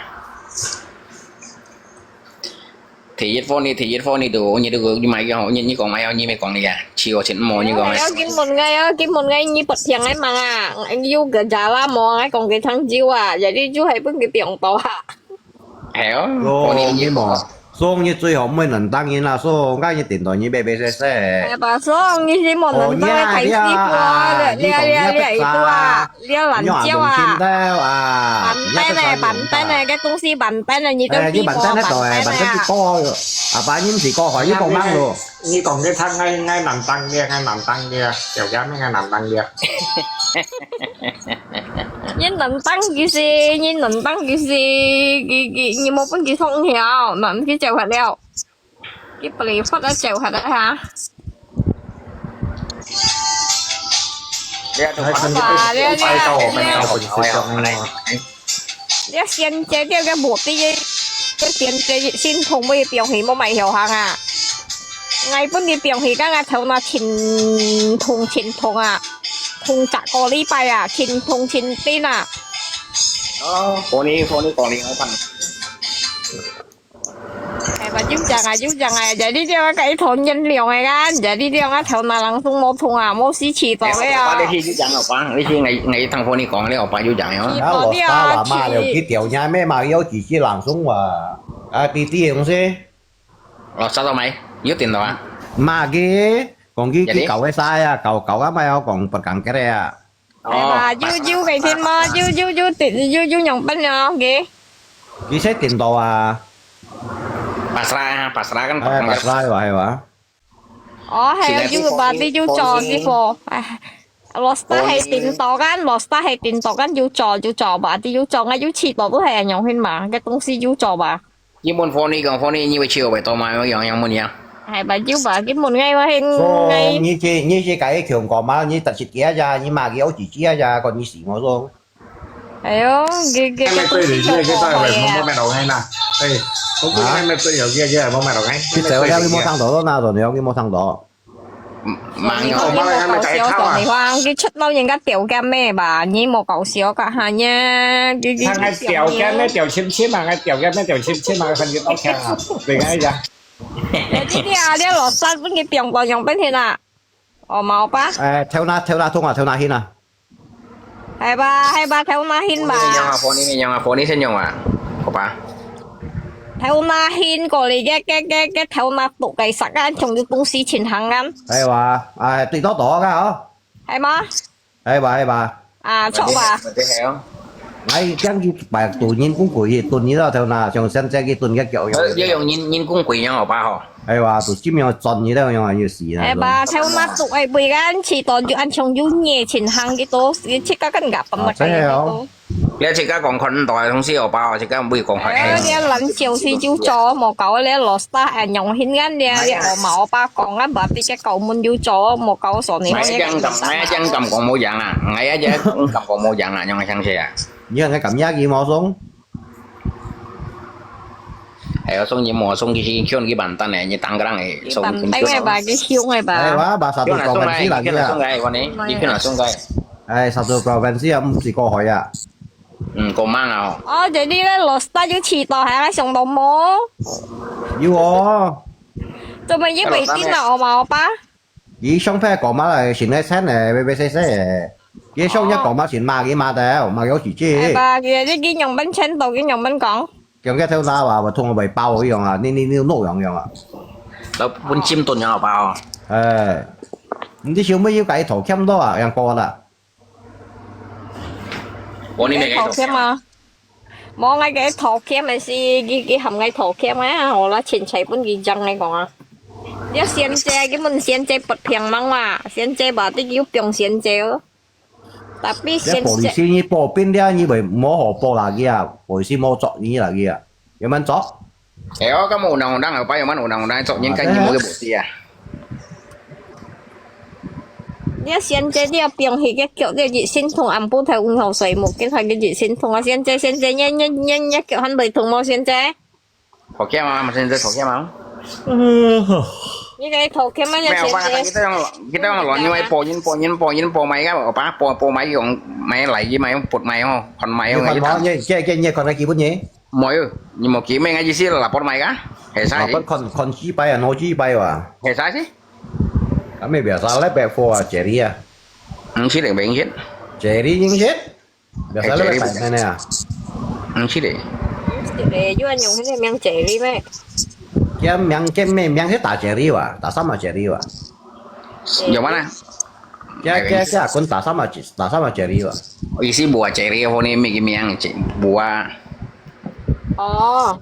Thì phone đi, thì phone đi tu, như tu, như mày cái, như, như con mày, như mày con đi à. Chiều xin mo, như con mày. Ai, kim mun ngai, ai, kim mun ngai, nyi bật thiang ai mang à. Anh yêu cái giá là mo, ai con cái thằng chiêu à. Jadi chú hay bưng cái tiếng to à. Hay oh. Song, phone đi, nyi mo. Song, nyi最好毋好亂打人啦，Song，該你電台你白白洗洗。哎呀，Song，你是莫亂打个大師傅啊，哦，你啊，你啊，你啊，你啊，你啊，你啊，你啊，你啊，你啊，你啊，你啊，板凳呢，板凳呢，該東西板凳呢，你都哎，你板凳呢，對，板凳呢。板凳去過，啊，把人是過海，你幫忙咯。你講个他，𠊎，𠊎難當个，𠊎難當个，小家妹，𠊎難當个。你難當佢是，你難當佢是，佢，佢，你無分佢通曉，難佢就係了。佢不離發啊，就係了哈。你啊，都哎，看你哇，你啊，你啊，你啊。你啊，先借掉个目的，个先借先同我表示，莫買小行啊。𠊎分你表示，剛剛頭那前痛前痛啊，痛十個禮拜啊，前痛前癲啊。哦，phone你，phone你講你，𠊎看。 哎，把就講啊，就講啊，jadi dia orang kat itu nyen liong ai kan, jadi dia orang tahu nalang sung mau thong ah, mau si chỉ tỏ cái à. Apa dia si 就講了吧？你是𠊎，𠊎聽phone你講，你apa 就講呀？啊，老師話嘛，了，佢掉人咩嘛，有幾隻人送話，啊，弟弟个東西。老師到沒？有聽到啊？嘛个，講佢，佢搞个啥呀？搞，搞个咩？我講不講个呀？ 係吧？有，有个天嘛，有，有，有，有，有樣本了，OK。佢識電到啊？Pasrah，pasrah kan哎，pasrah話係話。哦，係啊，有吧？你有做，師傅。哎，老師係電到kan，老師係電到kan，有做，有做吧？你有做，𠊎有試到都係恁樣形嘛，个東西有做吧？ 你問phone你講phone你，你會笑會到嗎？有樣樣問你啊。係吧，有吧，佢問𠊎，𠊎，𠊎。你這，你這个窮講嘛，你特色个呀，你買个好幾隻呀，講你死我說。哎喲，佢，佢，佢東西有過好呀。哎，我估你咪最有个，个，冇買到哎。佢走了，你冇聽到咯，那種樣，你冇聽到。 你，你莫搞笑講你話，佢出到人家條件咩吧？你莫搞笑个哈呢，佢，佢，佢條件咩條深深啊，條件咩條深深啊，看佢到強啊，對个呀。你，你啊，你老師分佢變過樣變天啊？哦，冇吧？哎，頭那，頭那痛啊，頭那hin啊。 係吧，係吧，頭那hin吧。Phone你用啊，phone你用啊，phone你先用啊，好吧？頭那hin過嚟个，个，个，个頭那毒个實間，仲有東西前行緊。係哇，哎，對到到个哦。係嗎？係吧，係吧。啊，著吧。哎，這樣去擺渡人工貴，燉你到頭那，像現在去燉个腳一樣。要用人，人工貴樣，好吧吼。 哎哇，就這樣轉你了，樣又死了。哎吧，頭那毒个背个，試到就恁像有熱情行幾多，自家更加笨了，啊，這樣哦。你自家講看到个東西，我把我自家會講看。哎，你懶笑死就做，莫搞你老師啊，用心眼你，你我嘛我爸講啊，把這个搞門就做，莫搞說你。買一張咁，買一張咁講冇樣啊，買一張咁講冇樣啊，用个相信啊。你看該咁樣佢冇送。 哎，我送你，我送佢去，去你板凳呢，你當个人哎，送佢去。板凳个吧，佢香个吧。哎，哇，把satu provinsi lagi啊。送个，我呢，你去哪送个？哎，satu provinsi啊，毋係過海啊。嗯，過猛啊。哦，jadi咧，老師就試到，還想到無？有哦。做麼一回事啊，我嘛，我爸？ 佢上擺講嘛來，先來錢誒，微微細細誒。佢上一講嘛，先罵佢罵到，罵佢好自己。哎吧，佢這个樣本錢到，佢樣本講。講个頭那話，我同我未包一樣啊，你你你弄樣樣啊。老本金盾樣好包。哎，你小妹又改頭欠到啊，樣過啦。我你那个頭欠啊？ 無，𠊎个頭欠个是，佢，佢喊𠊎頭欠啊，好啦，錢財分佢用來講啊。你先借，佢問先借不平忙嘛，先借吧，你又不用先借哦。Tapi先借。你polisi你報兵了，你會無好報啦佢啊，polisi無捉你啦佢啊，有冇捉？哎，我感覺有人有人有把有冇有人有人捉，應該你無个無事啊。你啊，仙姐，你啊，放去个腳，你熱心痛，暗晡頭五號睡目，今下个熱心痛啊，仙姐，仙姐，你你你你腳還未痛無，仙姐？頭殼嘛，嘛現在頭殼嘛。你个頭殼嘛，你沒有辦法，仙姐。佢都用佢都用亂，因為播音播音播音播麥个，我把播播麥用麥來音嘛，用撥麥吼，看麥用个。你看無？你這這你看个基本嘢？沒有，你無記咩个意思啦，播麥个，係啥啊，不事？看看幾擺啊，攞幾擺哇？係啥事？啊，咩表啥？來白貨啊，Jerry啊毋識咧，毋識，，Jerry認識？表啥來白咩呢啊？毋識咧。對，又用那个名Jerry咩？佢名佢咩名係打Jerry哇，打三啊Jerry哇，有嗎啦？佢佢佢阿君打三啊打三啊Jerry哇。意思無啊，Jerry个呢，咩个名，無啊，哦，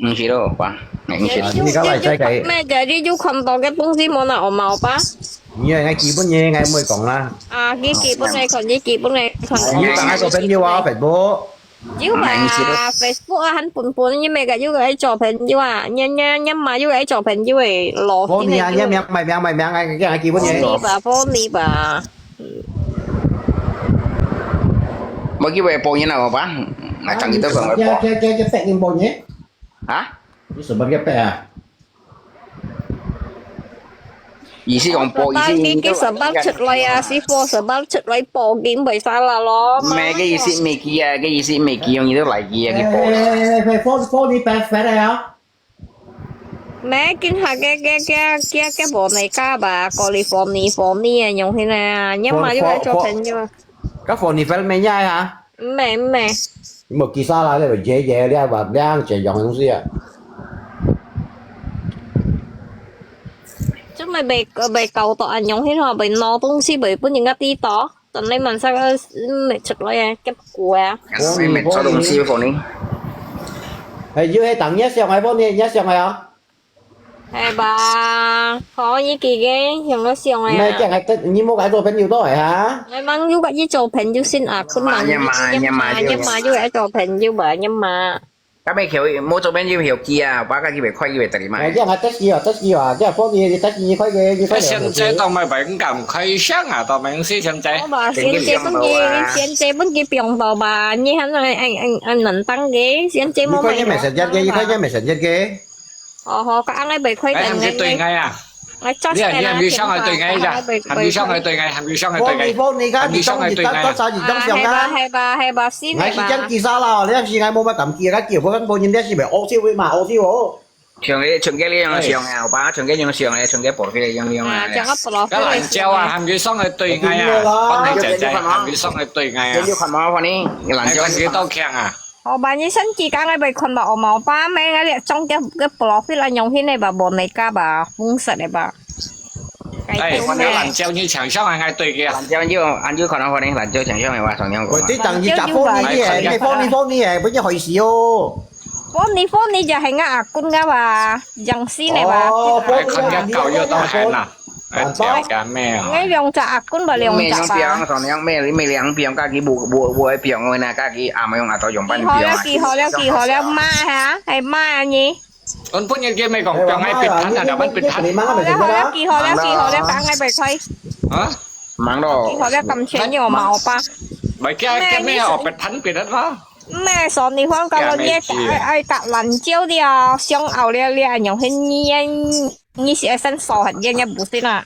毋識咯，吧，毋識。你搞來再改咩？Jerry又看到个東西無啦，我冇吧？你个基本嘢，𠊎毋會講啦。啊，佢基本个看，佢基本个看。你打開個朋友啊，Facebook。有吧？Facebook啊，很本本，你每个有个做朋友啊，你你你嘛有个做朋友诶，老我你啊，你名卖名卖名，哎，你基本嘢。你吧，你吧。無機會播音啊，我吧，那講你都講我播佢佢佢佢發音播嘢，啊？你什麼叫發啊？意思講播，意思你佢什麼出來啊？是播什麼出來播音為啥啦咯？咩个意思？未記啊，个意思未記，用你都來記啊，佢播啦。哎，發發你發發啊！咩？今下个个个个个無你家吧？California California啊，用起来啊，你嘛有个做朋友啊？該發你發咩呀？毋係毋係，你無記啥啦，你爺爺你話兩隻樣東西啊？做咩被被搞到恁樣？迄下被攞東西被分人家知道，等你問晒个，嗯，出來啊，結果啊。你做東西for你。哎，又係等你上來，你你上來啊？係吧？好，你幾个用个上来你啊？驚還得你無愛做朋友都係哈？你mang有个一做朋友先啊，佢mang你嘛你嘛你嘛有个做朋友吧，你嘛。該邊橋無做朋友橋機啊，把个機會快機會得嘛。哎，這樣還得意啊，得意啊，這樣for你得意，你快點，你快點。現在都買白金敢開箱啊，都買東西現在好。吧，先借分佢，先借分佢放到吧，你還愛愛愛愛能當个，先借你快點我買。messenger嘅，你快點messenger嘅。哦，好，个，恁樣袂快哎，等還是對个。𠊎啊！我 just 你啊，你啊，个啦，你上來對𠊎一下，電話，還你上來對𠊎，還你上來對幫你𠊎，幫你个，還你上來對𠊎啊！你當你當你當上啊！係吧，係吧，係吧，先𠊎係真幾沙啦，你係𠊎無乜感激，𠊎叫佢分幫人，你係咪惡笑嘛，惡笑哦？像个像个你用上啊，我把像个用上啊，像个portfolio用用啊。啊，將个 profile 該蘭椒啊，還你上來對𠊎啊！幫你姐姐，還你上來對𠊎啊！你看嘛，for你，蘭椒還看幾多強啊！好吧，你先寄講个，袂看到我毛爸咩？𠊎這種个个 profile 啊，用起來吧，無你个吧，紅色个吧。哎，我那蘭椒你搶上來，𠊎對佢啊！蘭椒就蘭椒可能可能蘭椒搶上來哇，上兩個。我對當你假幫你个，你幫你幫你个，不要害死哦。幫你幫你就係𠊎阿公个吧，樣式个吧。哦，哎，看佢搞又到海啦，哎，搞个咩啊？𠊎兩隻阿公吧，兩隻吧。上兩咩？你咩兩邊，家己無無無愛邊个呢？家己阿妹用阿到用半幾好了，幾好了，幾好了，媽哈，係媽啊你。我本日佢咪講，放喺別攤啊，兩蚊別攤。你媽咪好了好了，幾好了，幾好了，講个袂開。啊？忙咯幾。好了，感謝你，我毛爸。咪叫叫咩？我別攤別攤啦。咩？所以你講到你愛愛愛搭蘭椒了，想拗了了，用很黏。 你是愛先燒很煙个，毋係啦。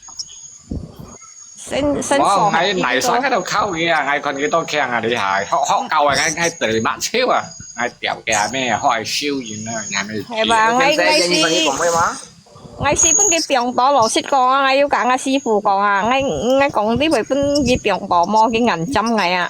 先先我燒，𠊎泥沙該度靠佢啊，𠊎看佢多強啊，你係學學教啊，𠊎𠊎對抹超啊，𠊎掉嘅咩，學係燒煙啊，𠊎咪。係吧？𠊎𠊎是𠊎是分佢放到，老實講啊，𠊎有講𠊎師傅講啊，𠊎𠊎講你會分佢放到，莫去硬針𠊎啊。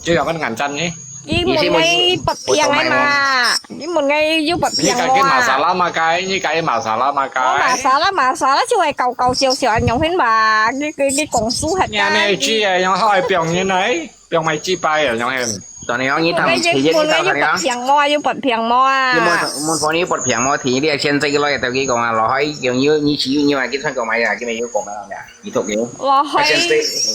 就有个眼針呢。你問𠊎發病个嘛？你問𠊎有發你家己病無啊？馬沙拉嘛該，你家己馬沙拉嘛該。馬沙拉馬沙拉就係搞搞笑笑，用hin嘛？你你你講數下你咩知啊？用開病人來，病咪知拜啊，用hin。當你講你當問𠊎問𠊎有發病無啊？有發病無啊？你問問講你發病無？提你先知來，對佢講啊，落海用有你只有你話，佢想講咩啊？佢咪有講咩啊？佢讀嘅。落海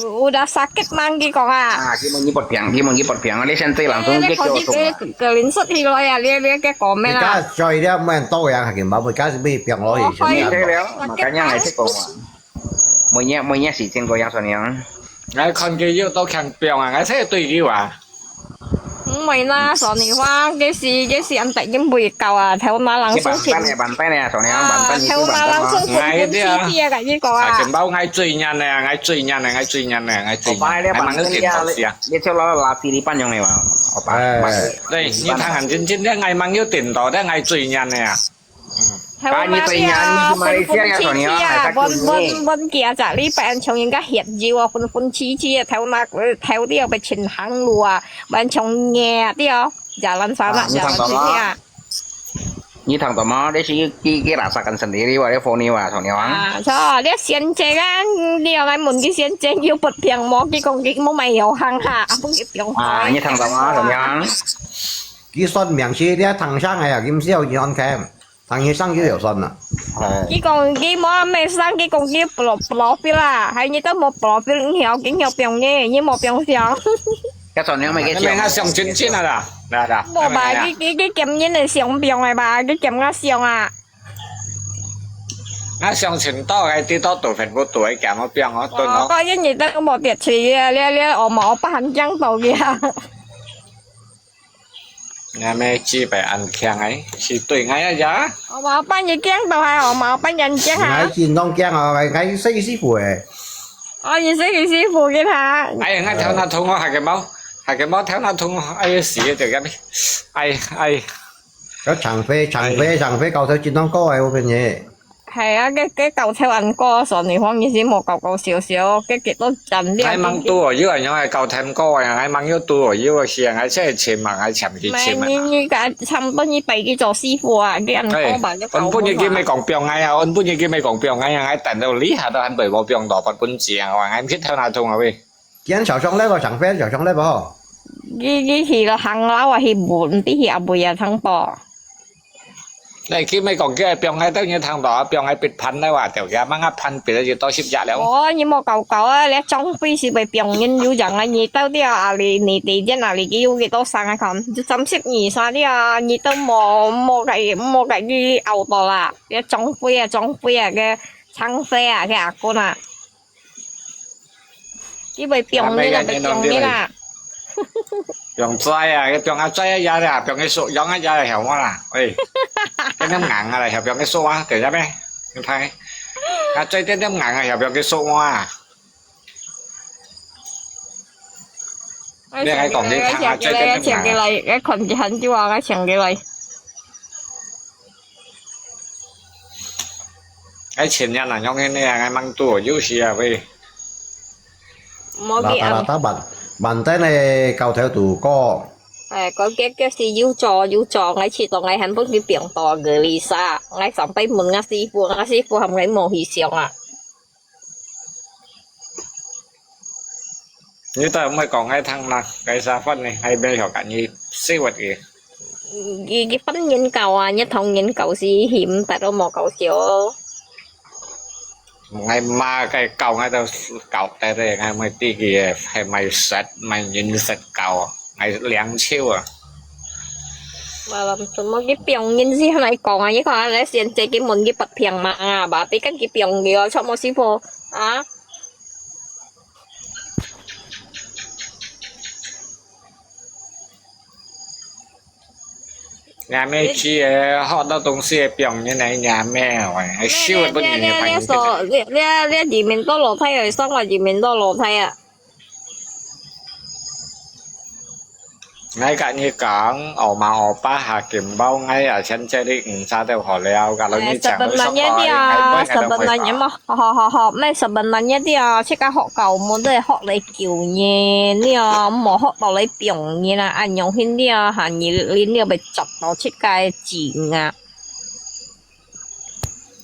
有得sakit mang佢講啊？啊，佢問你發病，佢問你發病啊！你先知人中你佢叫做咩？个个人出去來啊！你你个講咩啦？而家在了，冇人多人，還見冇，而家係咩病落去？可以你知了，嘛，咁樣係識講啊。每日每日時間過樣算樣。𠊎看佢有到強強啊，𠊎才對佢啊。毋會啦，傻女花，佢是佢是恁大人會教啊，頭那人收錢。Bantai ne, bantai ne, soalnya bantai itu bantai mah. Bantai mah. Ngai dia. Sakit bau ngai cuy nyan ne, ngai cuy nyan ne, ngai cuy nyan ne, ngai cuy nyan. Memang ngai cuy nyan. Dia cakap lah Filipan yang ni, apa? Deh, ni tangan cincin dia ngai mang yo tinto dia ngai cuy nyan ne. Taiwan mah dia, phun phun chi chi ah, phun phun phun kia cak li pai an chong yin ka hiet jiu ah, phun phun chi chi ah, thâu na thâu dia pai chin hang lu ah, pai an chong nge dia, jalan sana jalan sini ah. Ni thang tama, dia si ki ki rasakan sendiri wa, dia phone wa, thong ni wang. Ah, so dia sian cek kan, dia ngai mun ki sian cek, you put piang mo, ki kong ki mo mai yo hang ha, apung ki piang. Ah, ni thang tama, thong ni wang. Ki son miang si dia thang sang ai, kim siau ki on kem. Thằng Hiếu生都有信啊。係。佢講佢無咩生，佢講佢profile啦，還你都無profile，你曉，你曉放呢，你無放相。該算你咪个你咪愛相親親啊啦，啦啦。無吧，佢佢佢兼人个相放个吧，佢兼我相啊。啊，相親到个，知道到Facebook到个，兼我放哦，哦，對哦。該人你都無跌去啊，你你我無不喊講到佢啊。 𠊎乜知白恁強欸，係對𠊎啊呀。我無半日驚到，還有無半日驚啊？𠊎真當驚啊！𠊎𠊎細師傅欸。哦，你識佢師傅个哈？哎呀，𠊎頭那痛哦，還个毛，還个毛頭那痛哦，哎呀死了，就咁，哎哎。該長飛長飛長飛搞到真當高欸，我跟你。 係啊，該該搞笑恁高，所以你放一時莫搞搞笑笑，該幾多站了。𠊎吂拄哦，有人用來搞笑高啊，𠊎吂有拄哦，有个時啊，𠊎真係錢嘛，𠊎錢去錢嘛。你你个差不多你拜佢做師傅啊，佢恁高吧，就搞。本本日佢咪講表𠊎啊，本本日佢咪講表𠊎啊，𠊎等到這下都還被我表到，本本錢啊，𠊎毋識頭那痛啊喂。 佢恁少上來無？上飛少上來無？佢佢去了行樓啊，去問，毋知去阿妹啊，通報。來，佢咪講，佢係放喺兜，你聽到啊，放喺別盤了啊，就也吂啊盤別个就到十隻了。哦，你莫搞搞啊，你裝逼是會放人有樣啊，你到底啊，你你地點啊，你有幾多生啊？看，就三十二歲了啊，你都莫莫个莫个你拗到啦，你裝逼啊，裝逼啊，个長飛啊，个阿公啊。 佢會放你啦，會放你啦。放嘴啊，佢放啊嘴啊，也啦，放佢手癢啊，也啦，曉無啦？喂，點點硬啊啦，曉放佢手啊，對毋對？你睇，啊嘴點點硬啊，曉放佢手啊。你還講你聽啊，嘴點點硬啊。𠊎看佢很久啊，𠊎請佢來。 愛錢呀，哪樣个呢？愛吂多，有時啊喂。莫去啊。Rata-rata ban-，bantai呢，高頭度高。哎，講結結是有做有做，𠊎試到𠊎還分佢放到个里沙，𠊎上擺問𠊎師傅，𠊎師傅喊𠊎莫去想啊。 你都毋會講𠊎聽啦，該沙發呢，還袂曉甲你生活个。佢佢分人教啊，一同人教是嫌得都無搞笑。𠊎媽个教𠊎都教得个，𠊎毋知佢个係賣實賣人實教，𠊎兩手啊。Malam semua佢放人先來講啊，你看啊，你先借佢問佢不平嘛啊，吧，你跟佢放佢哦，全部師傅啊。 若妹子誒，學到東西誒，表演來若妹，誒，笑誒，不然你反應。你你你你你你你移民到羅太啊，上來移民到羅太啊。 𠊎甲你講，我媽我爸下金包，𠊎也想這裡毋差得好了，甲老你講到上來，𠊎會看到會吧。Sebenarnya dia, sebenarnya mah, ho ho ho ho，咩sebenarnya dia，自家學校無得學來救人，你哦，無學到來放人啊，恁樣形你哦，哈，你你你被捉到自家个錢啊。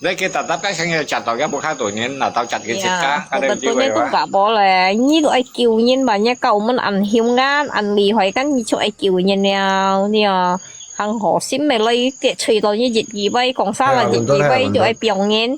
你去搭搭个生意，食到也無較多人，拿到食佢自家，呀，該个機會哇。我都講過咧，你都愛救人嘛，你教門恁凶啊，恁厲害，該你就愛救人了，你啊，還好心未來，跌吹到你一二位，講啥啦，一二位就愛放人。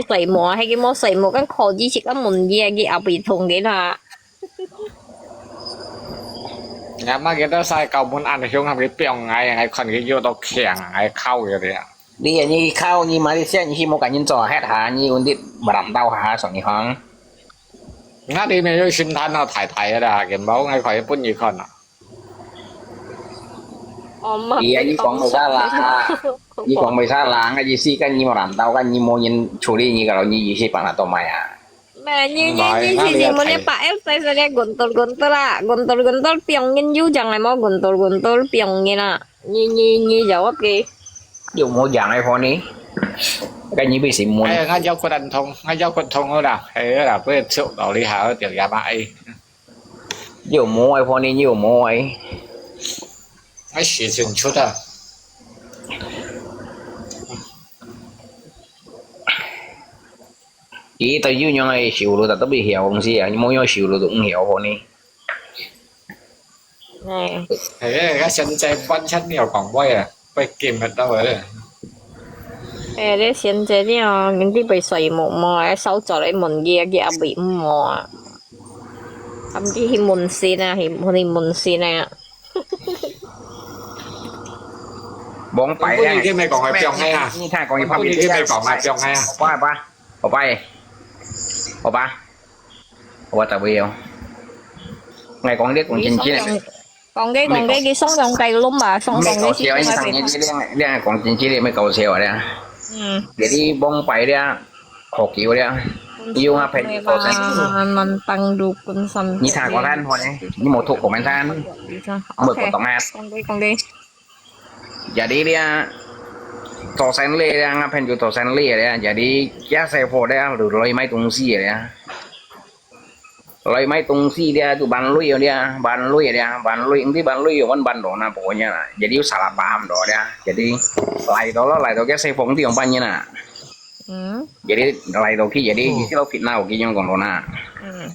佢睡目，係佢無睡目，跟可以食个問題，佢後背痛个啦。 𠊎媽佢兜晒校門恁凶，喊佢放𠊎，𠊎看佢要到強，𠊎敲佢哋啊。你啊，你敲你馬來西亞，你去無跟人做，歇下，你問題無諗到下，上你行。𠊎哋沒有心態那太太个啦，根本𠊎可以分你看啊。哦，嘛，你啊，你講為啥啦？你講為啥啦？𠊎意思跟你無諗到，跟你無人處理你个咯，你意思把它做咩啊？ Mẹ, nyi, nyi, nyi, si, si, mo niya pa, el, sa, sa, niya, guntur, guntur, ah. Guntur, guntur, piong, ngin, yu, jang, mo, guntur, guntur, piong, ngin, ah. Nyi, nyi, nyi, jawab, ki. Yu, mo, jang, ai, phone, ni. Kan, nyi, bi, si, mo. Ai, ngã, jawab, ko, dan, thong, ngã, jawab, ko, thong, ơ, lah. Ai, ơ, lah, ko, chuk, tao, li, ha, ơ, tiang, ya, ma, ai. Yu, mo, ai, phone, ni, yu, mo, ai. Ai, si, chun, chut, ah. Ih, tao yu nyong ai siu lu, tao tao bi hiau kong si ah, mo nyong siu lu tu ng hiau ho ni. Nè. 哎，个现在完全没有讲话啊，被禁了到了。哎，你现在你哦，你被水木木啊，烧着了门个，个阿尾木啊。他们去门市啊，去去门市啊。 網擺咧，你聽講係放喺啊？你聽講係放喺啊？你聽講係放喺啊？好吧，好吧，好吧，好吧，好吧，大不了。𠊎講你講真真个。講个講个，佢送兩個窿啊，送兩個。你講笑，你講你你你講真真个，乜搞笑啊你。嗯。Jadi網擺咧，好久咧，有啊，朋友搞笑。慢慢登錄跟上。你聽講咱好呢，你冇讀comment呢，冇讀懂啊。OK，講个講个。 Jadi dia, 做生理个，俺朋友做生理个，jadi佢細伙个，來賣東西个。來賣東西个，就搬鐳个，搬鐳个，搬鐳，毋知搬鐳，阮搬到哪，pokoknya啦。Jadi salah paham到个，jadi來到咯，來到个細伙地方搬个啦。嗯， Jadi來到去，jadi意思老fitnah，佢樣講到哪。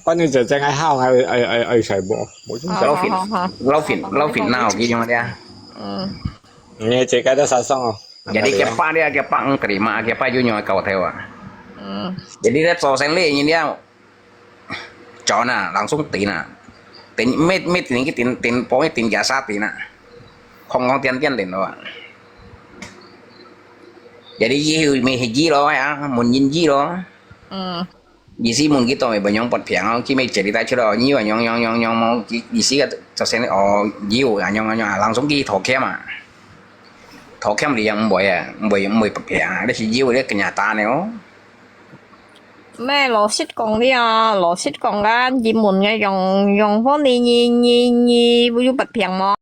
反正就淨係好，愛愛愛愛財寶，無種好老 fit，好好好，老 fit，老 fitnah，佢樣个。嗯，你自家都殺生哦。 Jadi kepak dia kepak terima kepak juga nyawa kau tahu ah. 嗯， Jadi dia 做生理 ini dia John ah langsung tin ah. Tin, mit mit tin ke tin tin pokoknya tin jasa tin ah. Không không tian tian tin lo ah. Jadi ye mi hiji lo ya, mun yin ji lo. 嗯， Isi mun kita mai banyong pot piang, ki mai jadi tak cura, ni banyong yong yong yong mau, isi ka 做生理 oh, jiu anyong anyong langsung ki thokem ah. Thokem li yang mboi ah, mboi mboi pot piang, ada si jiu dia kenyataan ni oh. 咩老實講了，老實講啊，英文个用用法，你你你你有不平無？